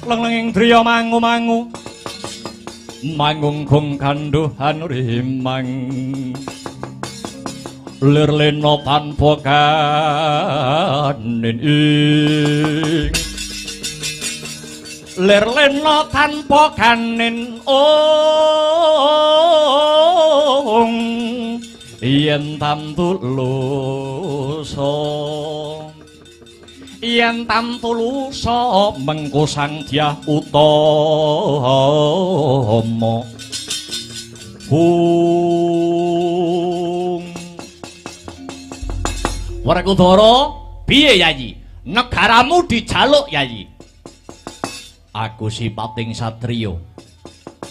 Lenglenging driya mangu-mangu mangunggung kandhuhan rimang lir lena tanpa kanin ing lir lena tanpa kanin ong yen tamtulusa yen tamtulusa mengko Sang Dyah Utama. Hung Werkudara, piye Yayi? Negaramu dijaluk Yayi. Aku sipating satriya.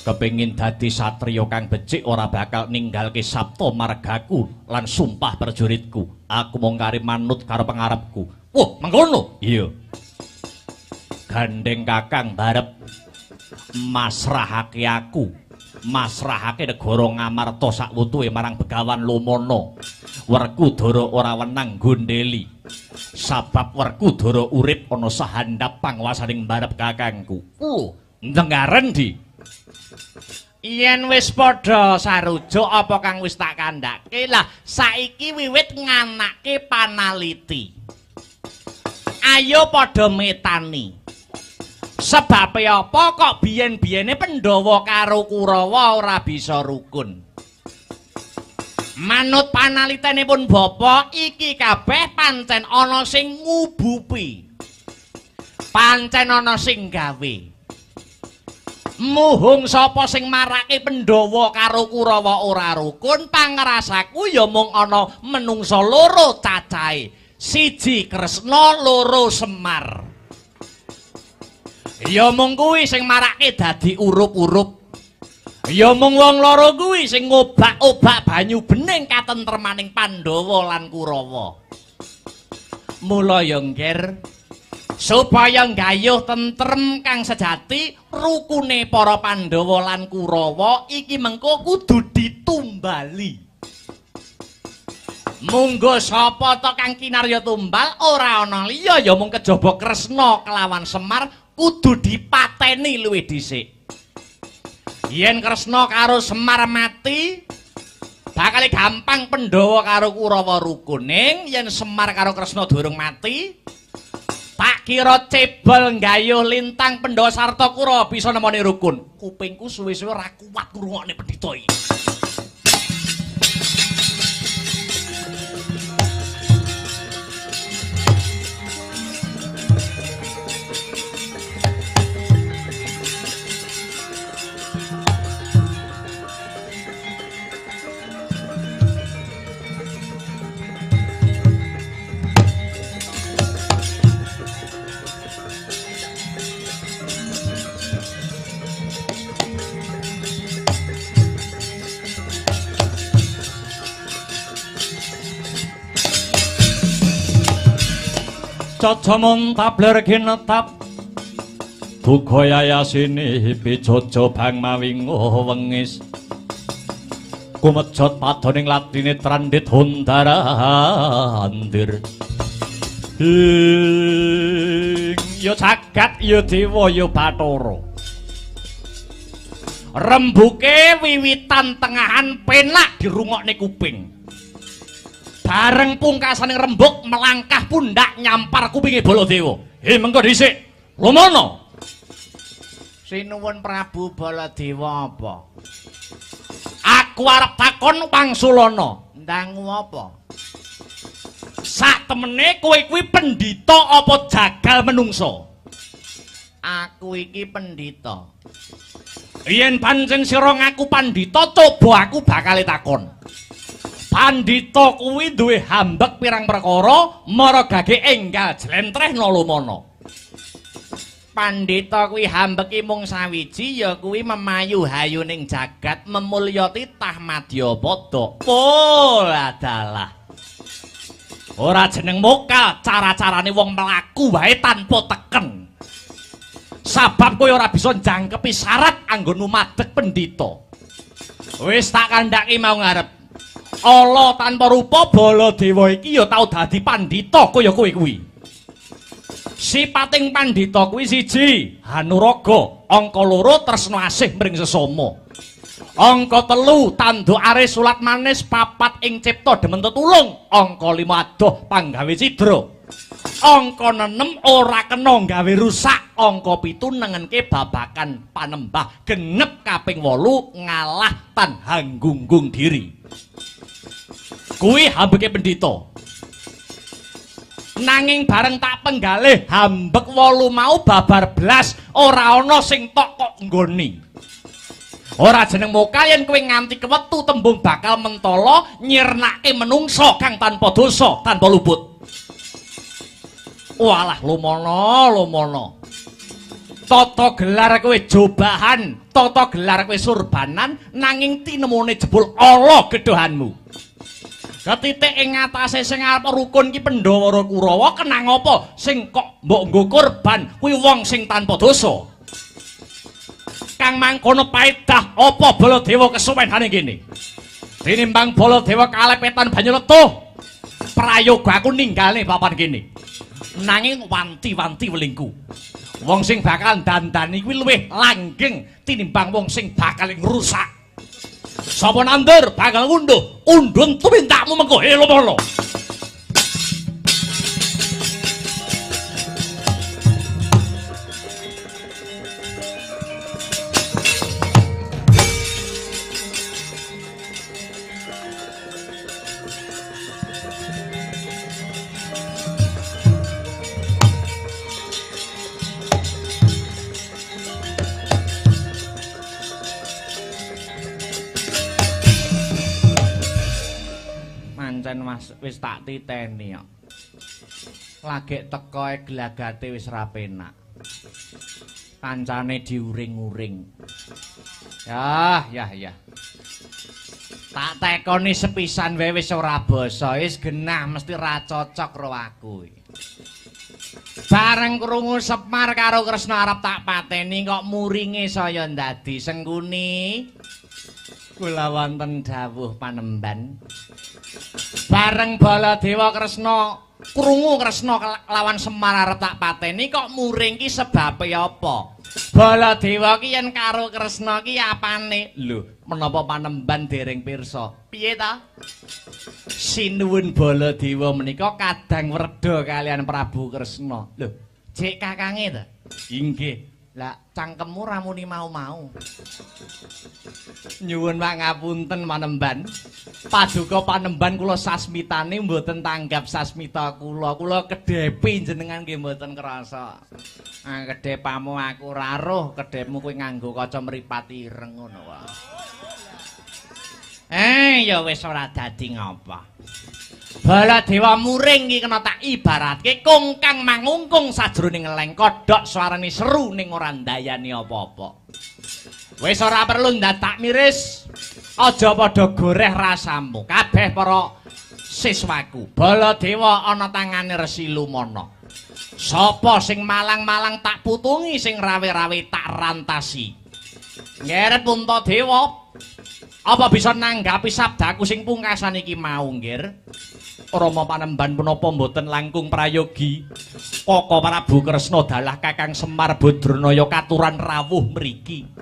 Kepengin dadi satriya kang becik ora bakal ninggalke sabta margaku lan sumpah prajuritku. Aku mung kari manut karo pangarepku. Wah, mengkono? Iya. Gandeng Kakang barep masrahake aku, masrahake negara Ngamarta sakwutuhe marang Begawan Lumana. Werkudara ora wenang gondeli. Sabab Werkudara urip ana sahandap panguwasaning barep kakangku. Ndengaren di. Yen wis padha sarujuk apa kang wis tak kandhake, lah saiki wiwit nganake panaliti. Ayo padha metani. Sebabe apa kok biyen-biyene Pandhawa karo Kurawa ora bisa rukun? Manut panalitenipun bapa, iki kabeh pancen ana sing ngubupi. Pancen ana sing gawe. Muhung sapa sing marake Pandhawa karo Kurawa ora rukun, pangrasaku ya mung ana menungsa loro cacahe. Siji Kresna, loro Semar. Ya mung kuwi sing marake dadi urup-urup. Ya mung wong loro kuwi sing ngobak-obak banyu bening katentremaning Pandhawa lan Kurawa. Mula ya ngger, supaya nggayuh tentrem kang sejati rukune para Pandhawa lan Kurawa iki mengko kudu ditumbali. Munggo sapa to kang kinarya tumbal ora ana liya ya mung kejaba Kresna kelawan Semar kudu dipateni luwih dhisik. Yen Kresna karo Semar mati bakal gampang Pandhawa karo Kurawa rukun. Ning yen Semar karo Kresna durung mati, tak kira cebol nggayuh lintang Pandhawa sarta Kurawa bisa nemoni rukun. Kupingku suwe-suwe ora kuat ngrungokne pendhita iki. Cocomon tabler kinetap duka yayasini pijojo bang mawingo wengis kumejot padoning latine trandit hundara andir ing ya jagat ya dewa ya bathara. Rembuke wiwitan tengahan penak dirungokne kuping. Bareng pungkasane rembug melangkah pundak nyampar kupinge Baladewa. He mengko dhisik. Lumana. Sinuwun Prabu Baladewa apa? Aku arep takon wangsulana. Ndangu apa? Sak temene kowe kuwi pendhita apa jagal menungsa? Aku iki pendhita. Yen pancen sira ngaku pandhita, coba aku bakal takon. Pandhita kuwi duwe hambek pirang perkara maragage enggal jlentrehna lumana. Pandhita kuwi hambeki mung sawiji ya kuwi memayu hayuning jagat memulya titah madyapada. Oh adalah. Ora jeneng mokal cara-carane wong mlaku wae tanpa teken. Sabab kowe ora bisa njangkepi syarat anggonmu madheg pendhita. Wis tak kandhaki mau ngarep. Ala tanpa rupa Baladewa iki ya tau dadi pandhita kaya kowe kuwi. Sipating pandhita kuwi siji, hanuraga, angka loro tresna asih mring sesama. Angka telu tanduk aris sulat manis, papat ing cipta demen tetulung, angka lima adoh panggawe cidra. Angka 6 ora kena gawe rusak, angka 7 nengenke babakan panembah, genep kaping 8 ngalah tan hanggunggung diri. Kuwi hambeke pendhita. Nanging bareng tak penggalih hambek 8 mau babar blas ora ana sing tok kok nggoni. Ora jeneng mokal yen kowe nganti kewetu tembung bakal mentala nyirnake menungsa kang tanpa dosa, tanpa luput. Walah lumana, lumana. Tata gelar kowe jobahan, tata gelar kowe surbanan, nanging tinemune jebul ala gedhohanmu. Ketitik ing ngatasé sing arep rukun ki Pandhawa Kurawa kenang apa sing kok mbok nggo korban kuwi wong sing tanpa dosa. Kang mangkono paedah apa Baladewa kesuwenane kene. Tinimbang Baladewa kalepetan banyu letuh. Prayoga aku ninggalne papan kene. Nanging wanti-wanti welingku. Wong sing bakal dandani kuwi luwih langgeng tinimbang wong sing bakal ngrusak. Sapa nandur bakal ngunduh, undhun tumindakmu mengko helomolo. Mas wis tak titeni kok. Lagek teko glagate wis ra penak. Kancane diuring-uring. Yah, yah, yah. Tak tekoni sepisan wae wis ora basa, wis genah mesti ra cocok karo aku. Bareng krungu Semar karo Kresna arep tak pateni kok muringe saya ndadi Sengkuni. Kula wonten dawuh panemban. Bareng Baladewa Kresna krungu Kresna lawan Semar arep tak pateni kok muring ki sebabe apa? Baladewa ki yen karo Kresna ki apane? Lho, menapa panemban dereng pirsa? Piye ta? Sinuwun Baladewa menika kadang werda kalian Prabu Kresna. Lho, jek kakange ta? Inggih. Lah cangkemmu ra muni mau-mau. Nyuwun pangapunten panemban. Paduka panemban kula sasmitane mboten tanggap sasmita kula. Kula kedhepi jenengan nggih mboten krasa. Ah kedhepamu aku ora roh, kedhepmu kuwi nganggo kaca mripat ireng ngono wae. Ya wis ora dadi ngapa. Baladewa muring iki kena tak ibaratke kongkang mangungkung sajroning leng kodhok suarane seru ning ora ndayani apa-apa. Wis ora perlu ndadak miris. Aja padha goreh rasamu. Kabeh para siswaku. Baladewa ana tangane Resi Lumana. Sapa sing malang-malang tak putungi, sing rawe-rawe tak rantasi. Ngerep Puntadewa, apa bisa nanggapi sabdaku sing pungkasan iki mau, nggir? Rama panemban punapa mboten langkung prayogi? Kaka Prabu Kresna dalah Kakang Semar Badranaya katuran rawuh mriki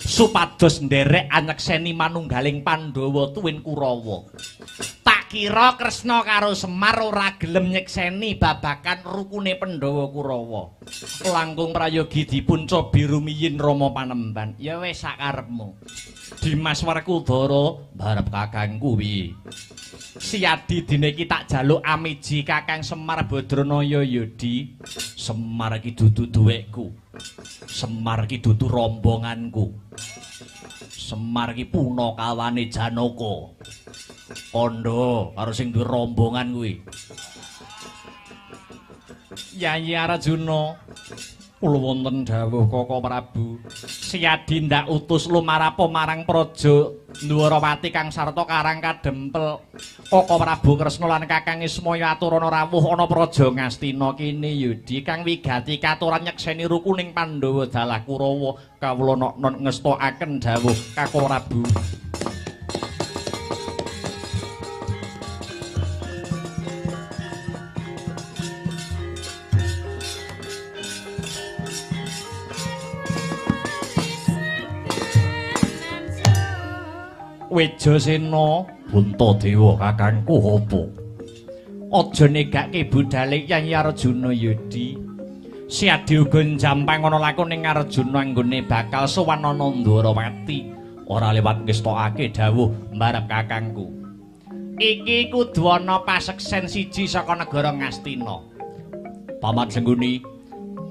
supados nderek anyekseni manunggaling Pandhawa tuwin Kurawa. Tak kira Kresna karo Semar ora gelem nyekseni babakan rukune Pandhawa Kurawa. Langkung prayogi dipun cobi rumiyin Rama panemban. Ya wis sakarepmu. Dimas Werkudara mbarep kakangku piye? Siyadi dene iki tak jaluk amiji Kakang Semar Badranaya ya, Di. Semar iki dudu duwekku. Semar iki dudu rombonganku. Semar iki punakawane Janaka. Kandha karo sing duwe rombongan kuwi. Yayi Arjuna, kula wonten dawuh Kaka Prabu. Siyadi ndak utus lumarapa marang Praja Ndwarawati kang sarta karang kadempel. Kaka Prabu Kresna lan Kakang Ismaya aturana rawuh ana Praja Ngastina kene Yudi kang wigati katuran nyekseni rukuning Pandhawa dalah Kurawa. Kawula nok ngestokaken dawuh Kaka Prabu. Wijasena Puntadewa kakangku apa? Aja negake budhale Yayi Arjuna Yudi. Siadi uga njampang ana lakone ning Arjuna anggone bakal sowan ana Ndwarawati. Ora lewat ngestokake dawuh mbarep kakangku. Iki kudu ana paseksen siji saka negara Ngastina. Paman Sengguni,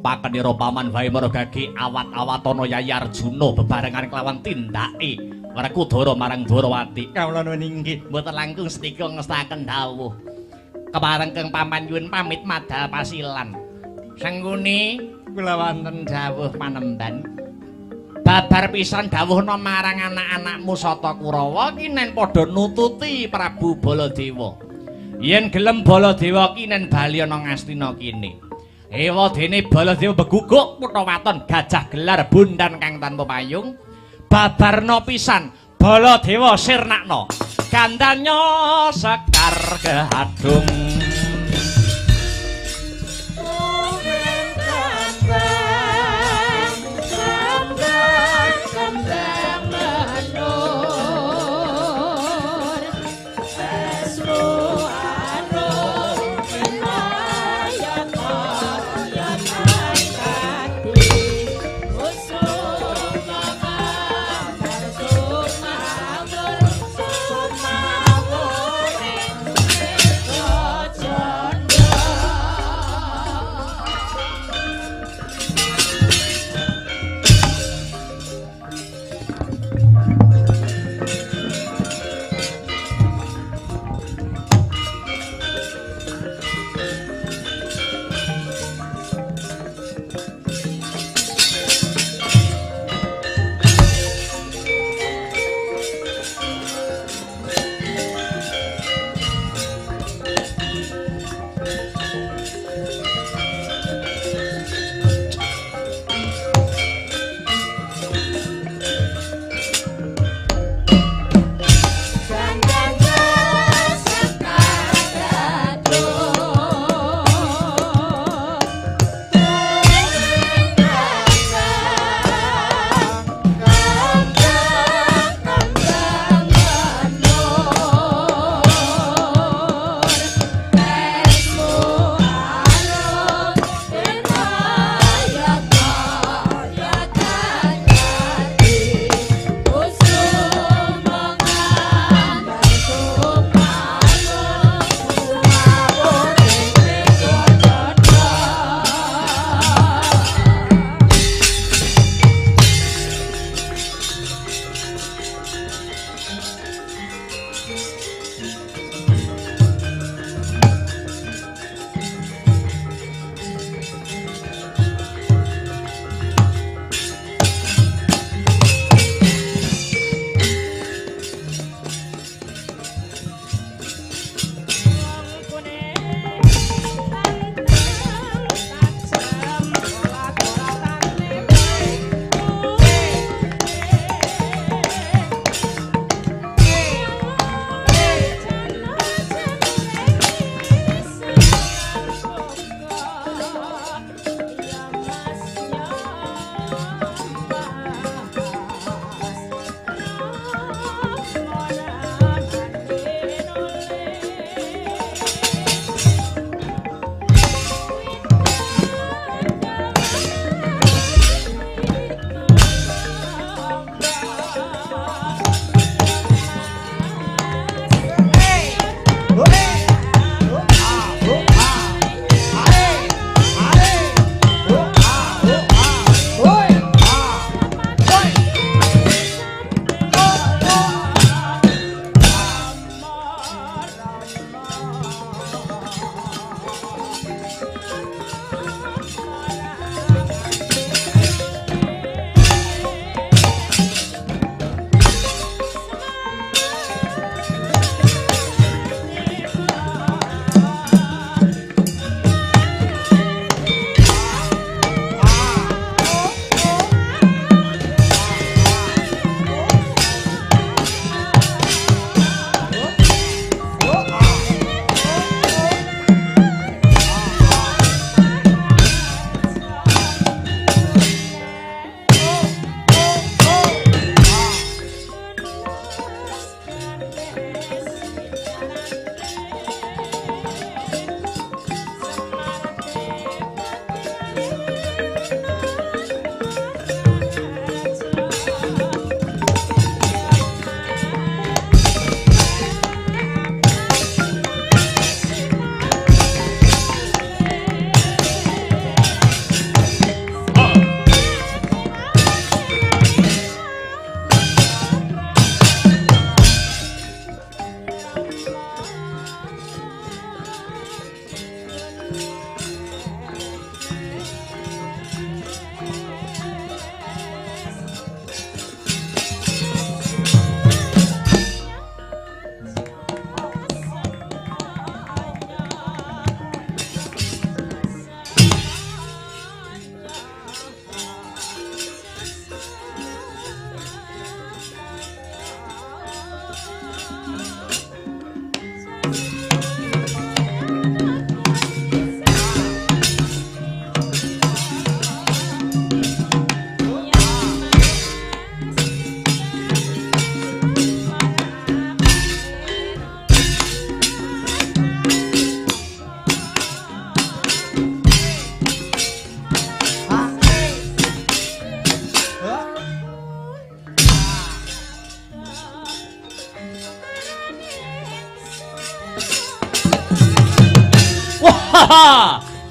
pakenira paman wae margake awat-awatana Yayi Arjuna bebarengan kelawan tindake Werkudara marang Ndwarawati. Kawula nuwun inggih mboten langkung sedika ngestaken dawuh. Kepareng keng paman nyuwun pamit madal pasilan. Sengguni kula wonten dawuh panemban. Babar pisan dawuhna marang anak-anakmu Sata Kurawa kinen padha nututi Prabu Baladewa. Yen gelem Baladewa kinen bali ana Ngastina kene. Ewa dene Baladewa beguguk kutha waton gajah gelar bundan kang tanpa payung. Babarna pisan Baladewa sirnakna. Gandanya sekar kehadung.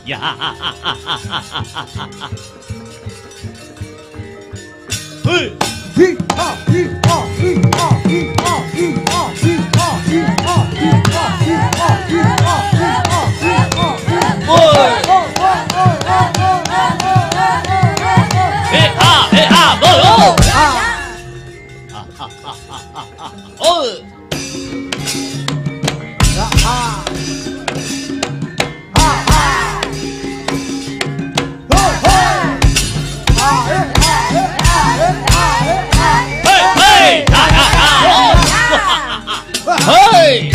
Ya. Hei. Hi ha hi ha hi ha hi ha hi ha hi ha hi ha hi ha hi ha hi ha hi ha hi ha hi. Oi. He ha he ha go. Oi. Ha ha. Hey!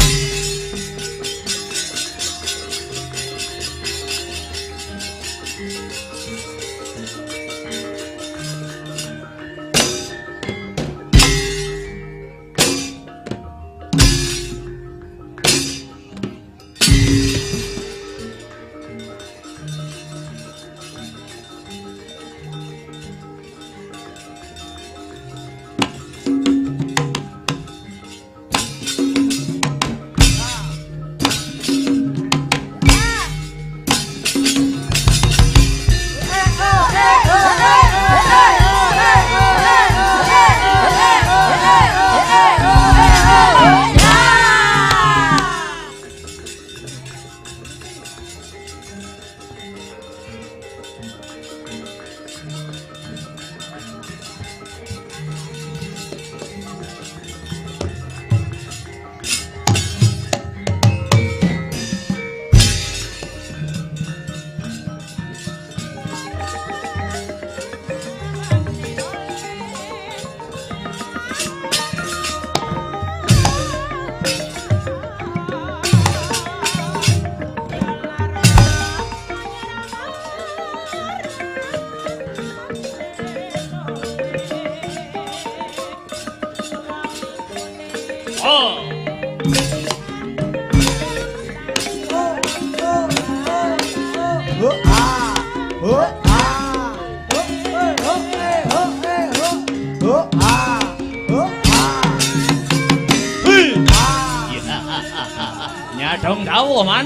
Nyadong dawuh man.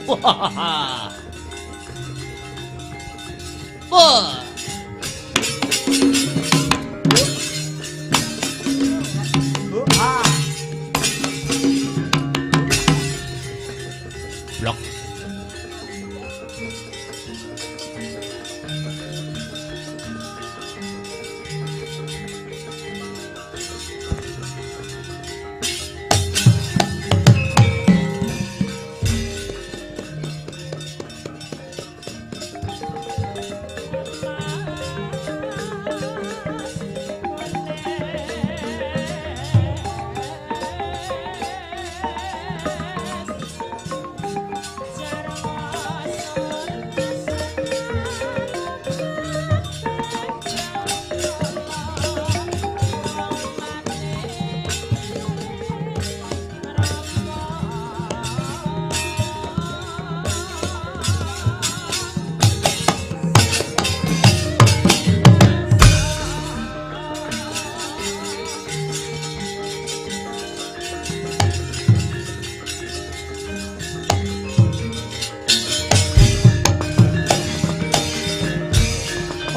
Wah. Wah. Blok.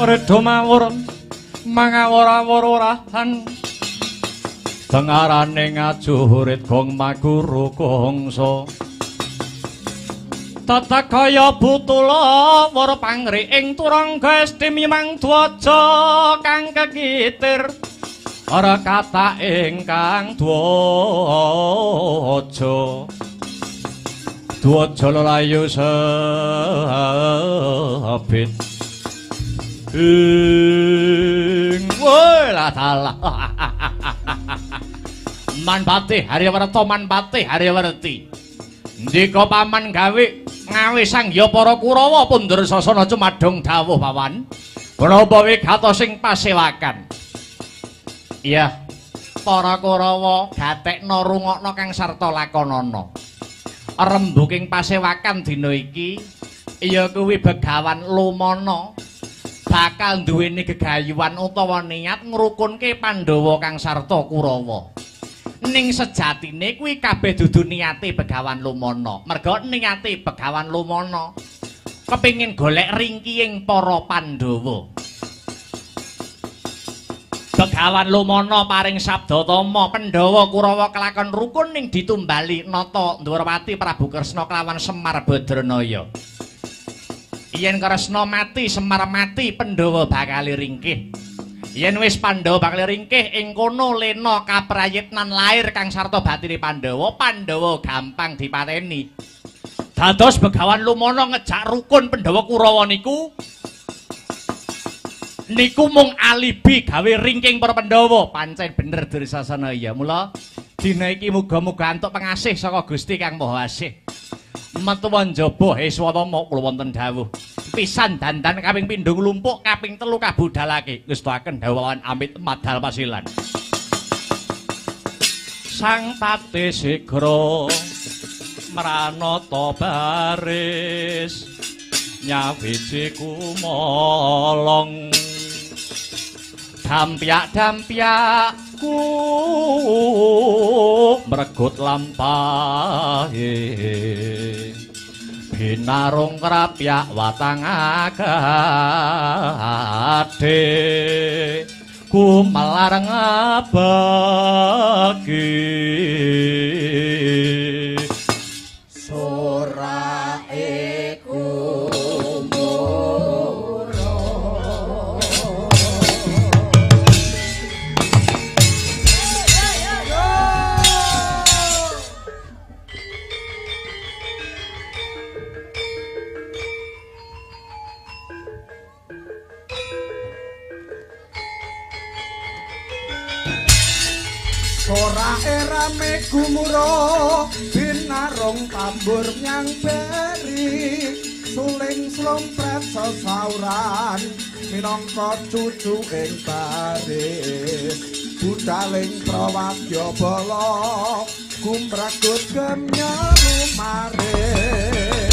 Redha mawur mangawur-awur orahan tengarane ngajurit gong maguru kongso tata kaya butula wara pangri ing turangga estimimang dwaja kang kekitir ora kata ingkang dwaja dwaja lelayu sebit ing wala dalah. Man patih Haryawerta, man patih Haryawerti. Ndika paman gawe ngawe sangya para Kurawa pundur sasana cumadung dawuh paman. Menapa wigatos sing pasewakan? Iya, para Kurawa gatekna rungokna kang sarta lakonana. Rembuking pasewakan dina iki ya kuwi Begawan Lumana bakal duweni gegayuhan utawa niat ngrukunke Pandhawa kang sarta Kurawa. Ning sejatine kuwi kabeh dudu niate Begawan Lumana. Merga niate Begawan Lumana kepengin golek ringkihing para Pandhawa. Begawan Lumana paring sabda tama Pandhawa Kurawa kelakon rukun ning ditumbali Nata Ndwarawati Prabu Kresna kelawan Semar Badranaya. Yen Kresna mati, Semar mati, Pandhawa bakal ringkih. Yen wis Pandhawa bakal ringkih ing kono lena kaprayitnan lair kang sarta batine Pandhawa, Pandhawa gampang dipateni. Dados Begawan Lumana ngejak rukun Pandhawa Kurawa niku niku mung alibi gawe ringking para Pandhawa. Pancen bener Dursasana ya. Mula dina iki muga-muga antuk pengasih saka Gusti Kang Maha Asih. Metu njaba Heswatama kula wonten dawuh. Pisan dandan kaping pindho nglumpuk kaping telu kabudalake. Ngestakaken dawuhan amit madal pasilan. Sang Patih sigra mranata baris nyawiji kumolong dampyak-dampyak ku mregut lampahe binarung krapyak watang agade gumelar ngabagi sorake sorake rame gumuro binarung tambur nyang beri suling slompret sesauran minangka cucu ing baris budaling prawadya bala gumragut gemnyaru maris.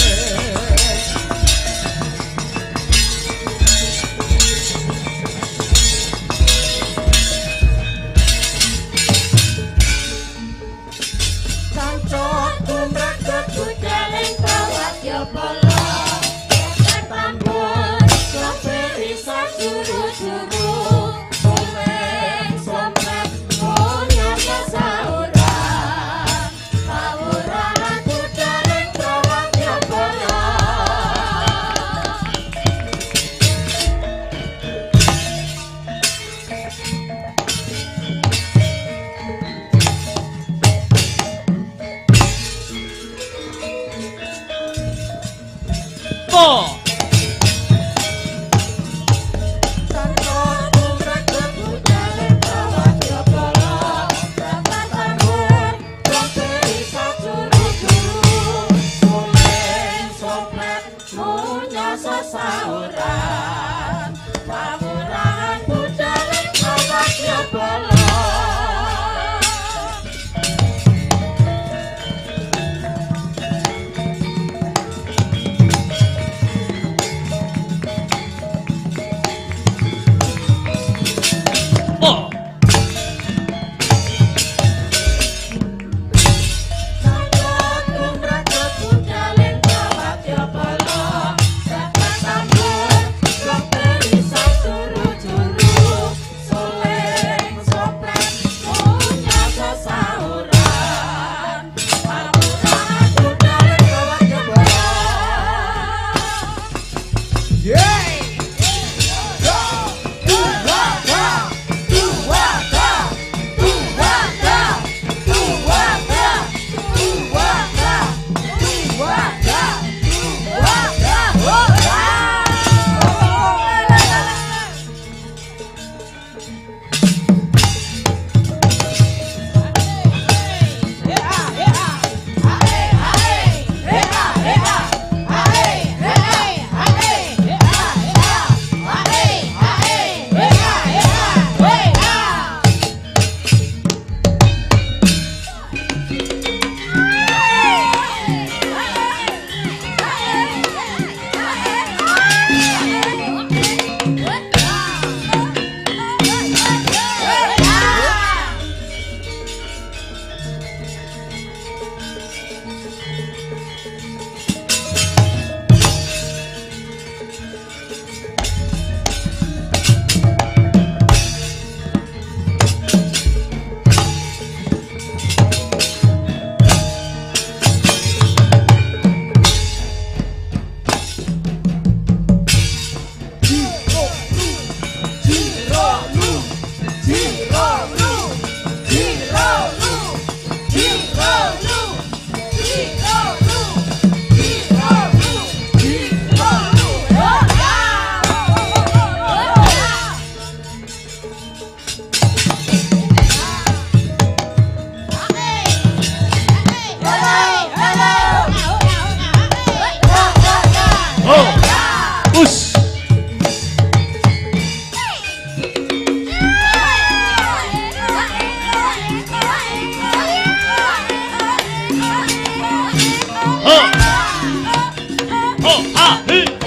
ho, ha, hi.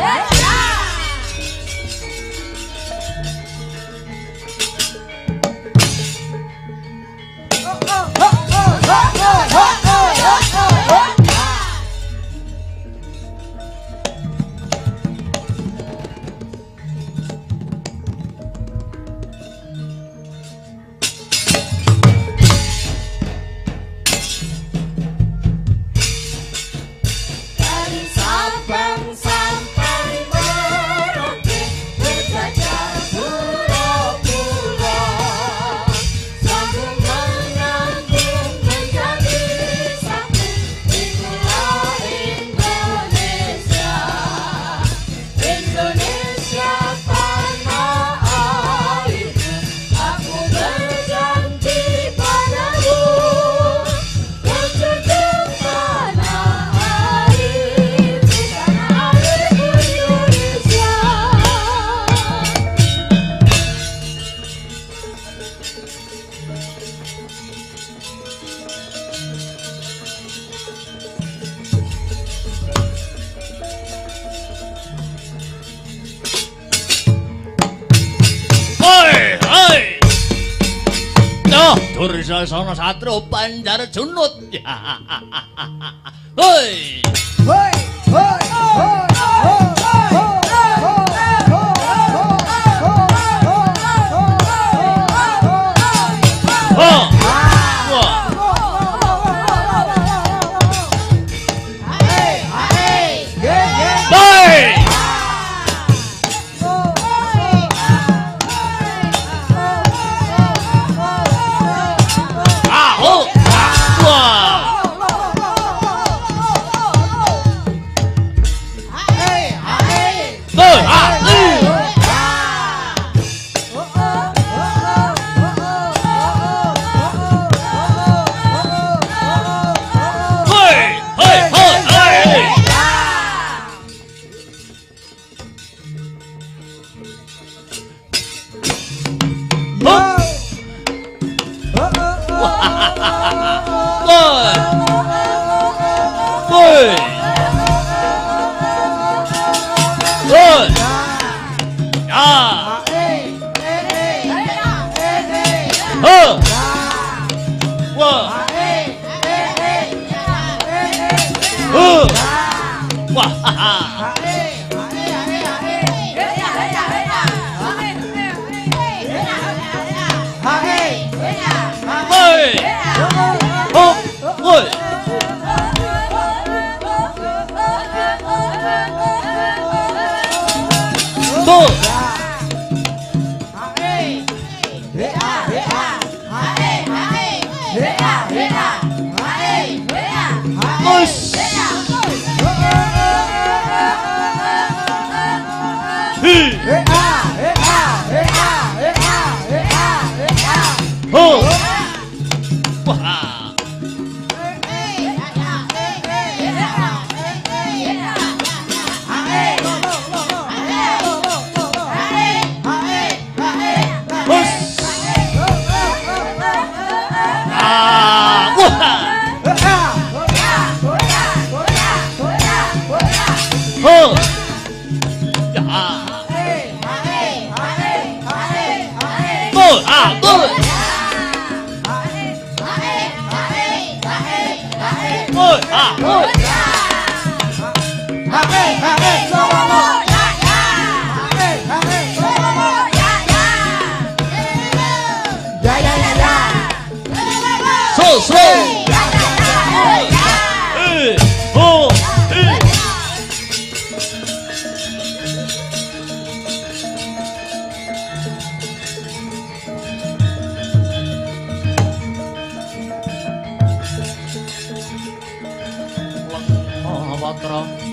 Dursasana Satrio Banjar Junut. Hoi. Hoi, hoi, hoi, hoi, hoi, hoi. Patra.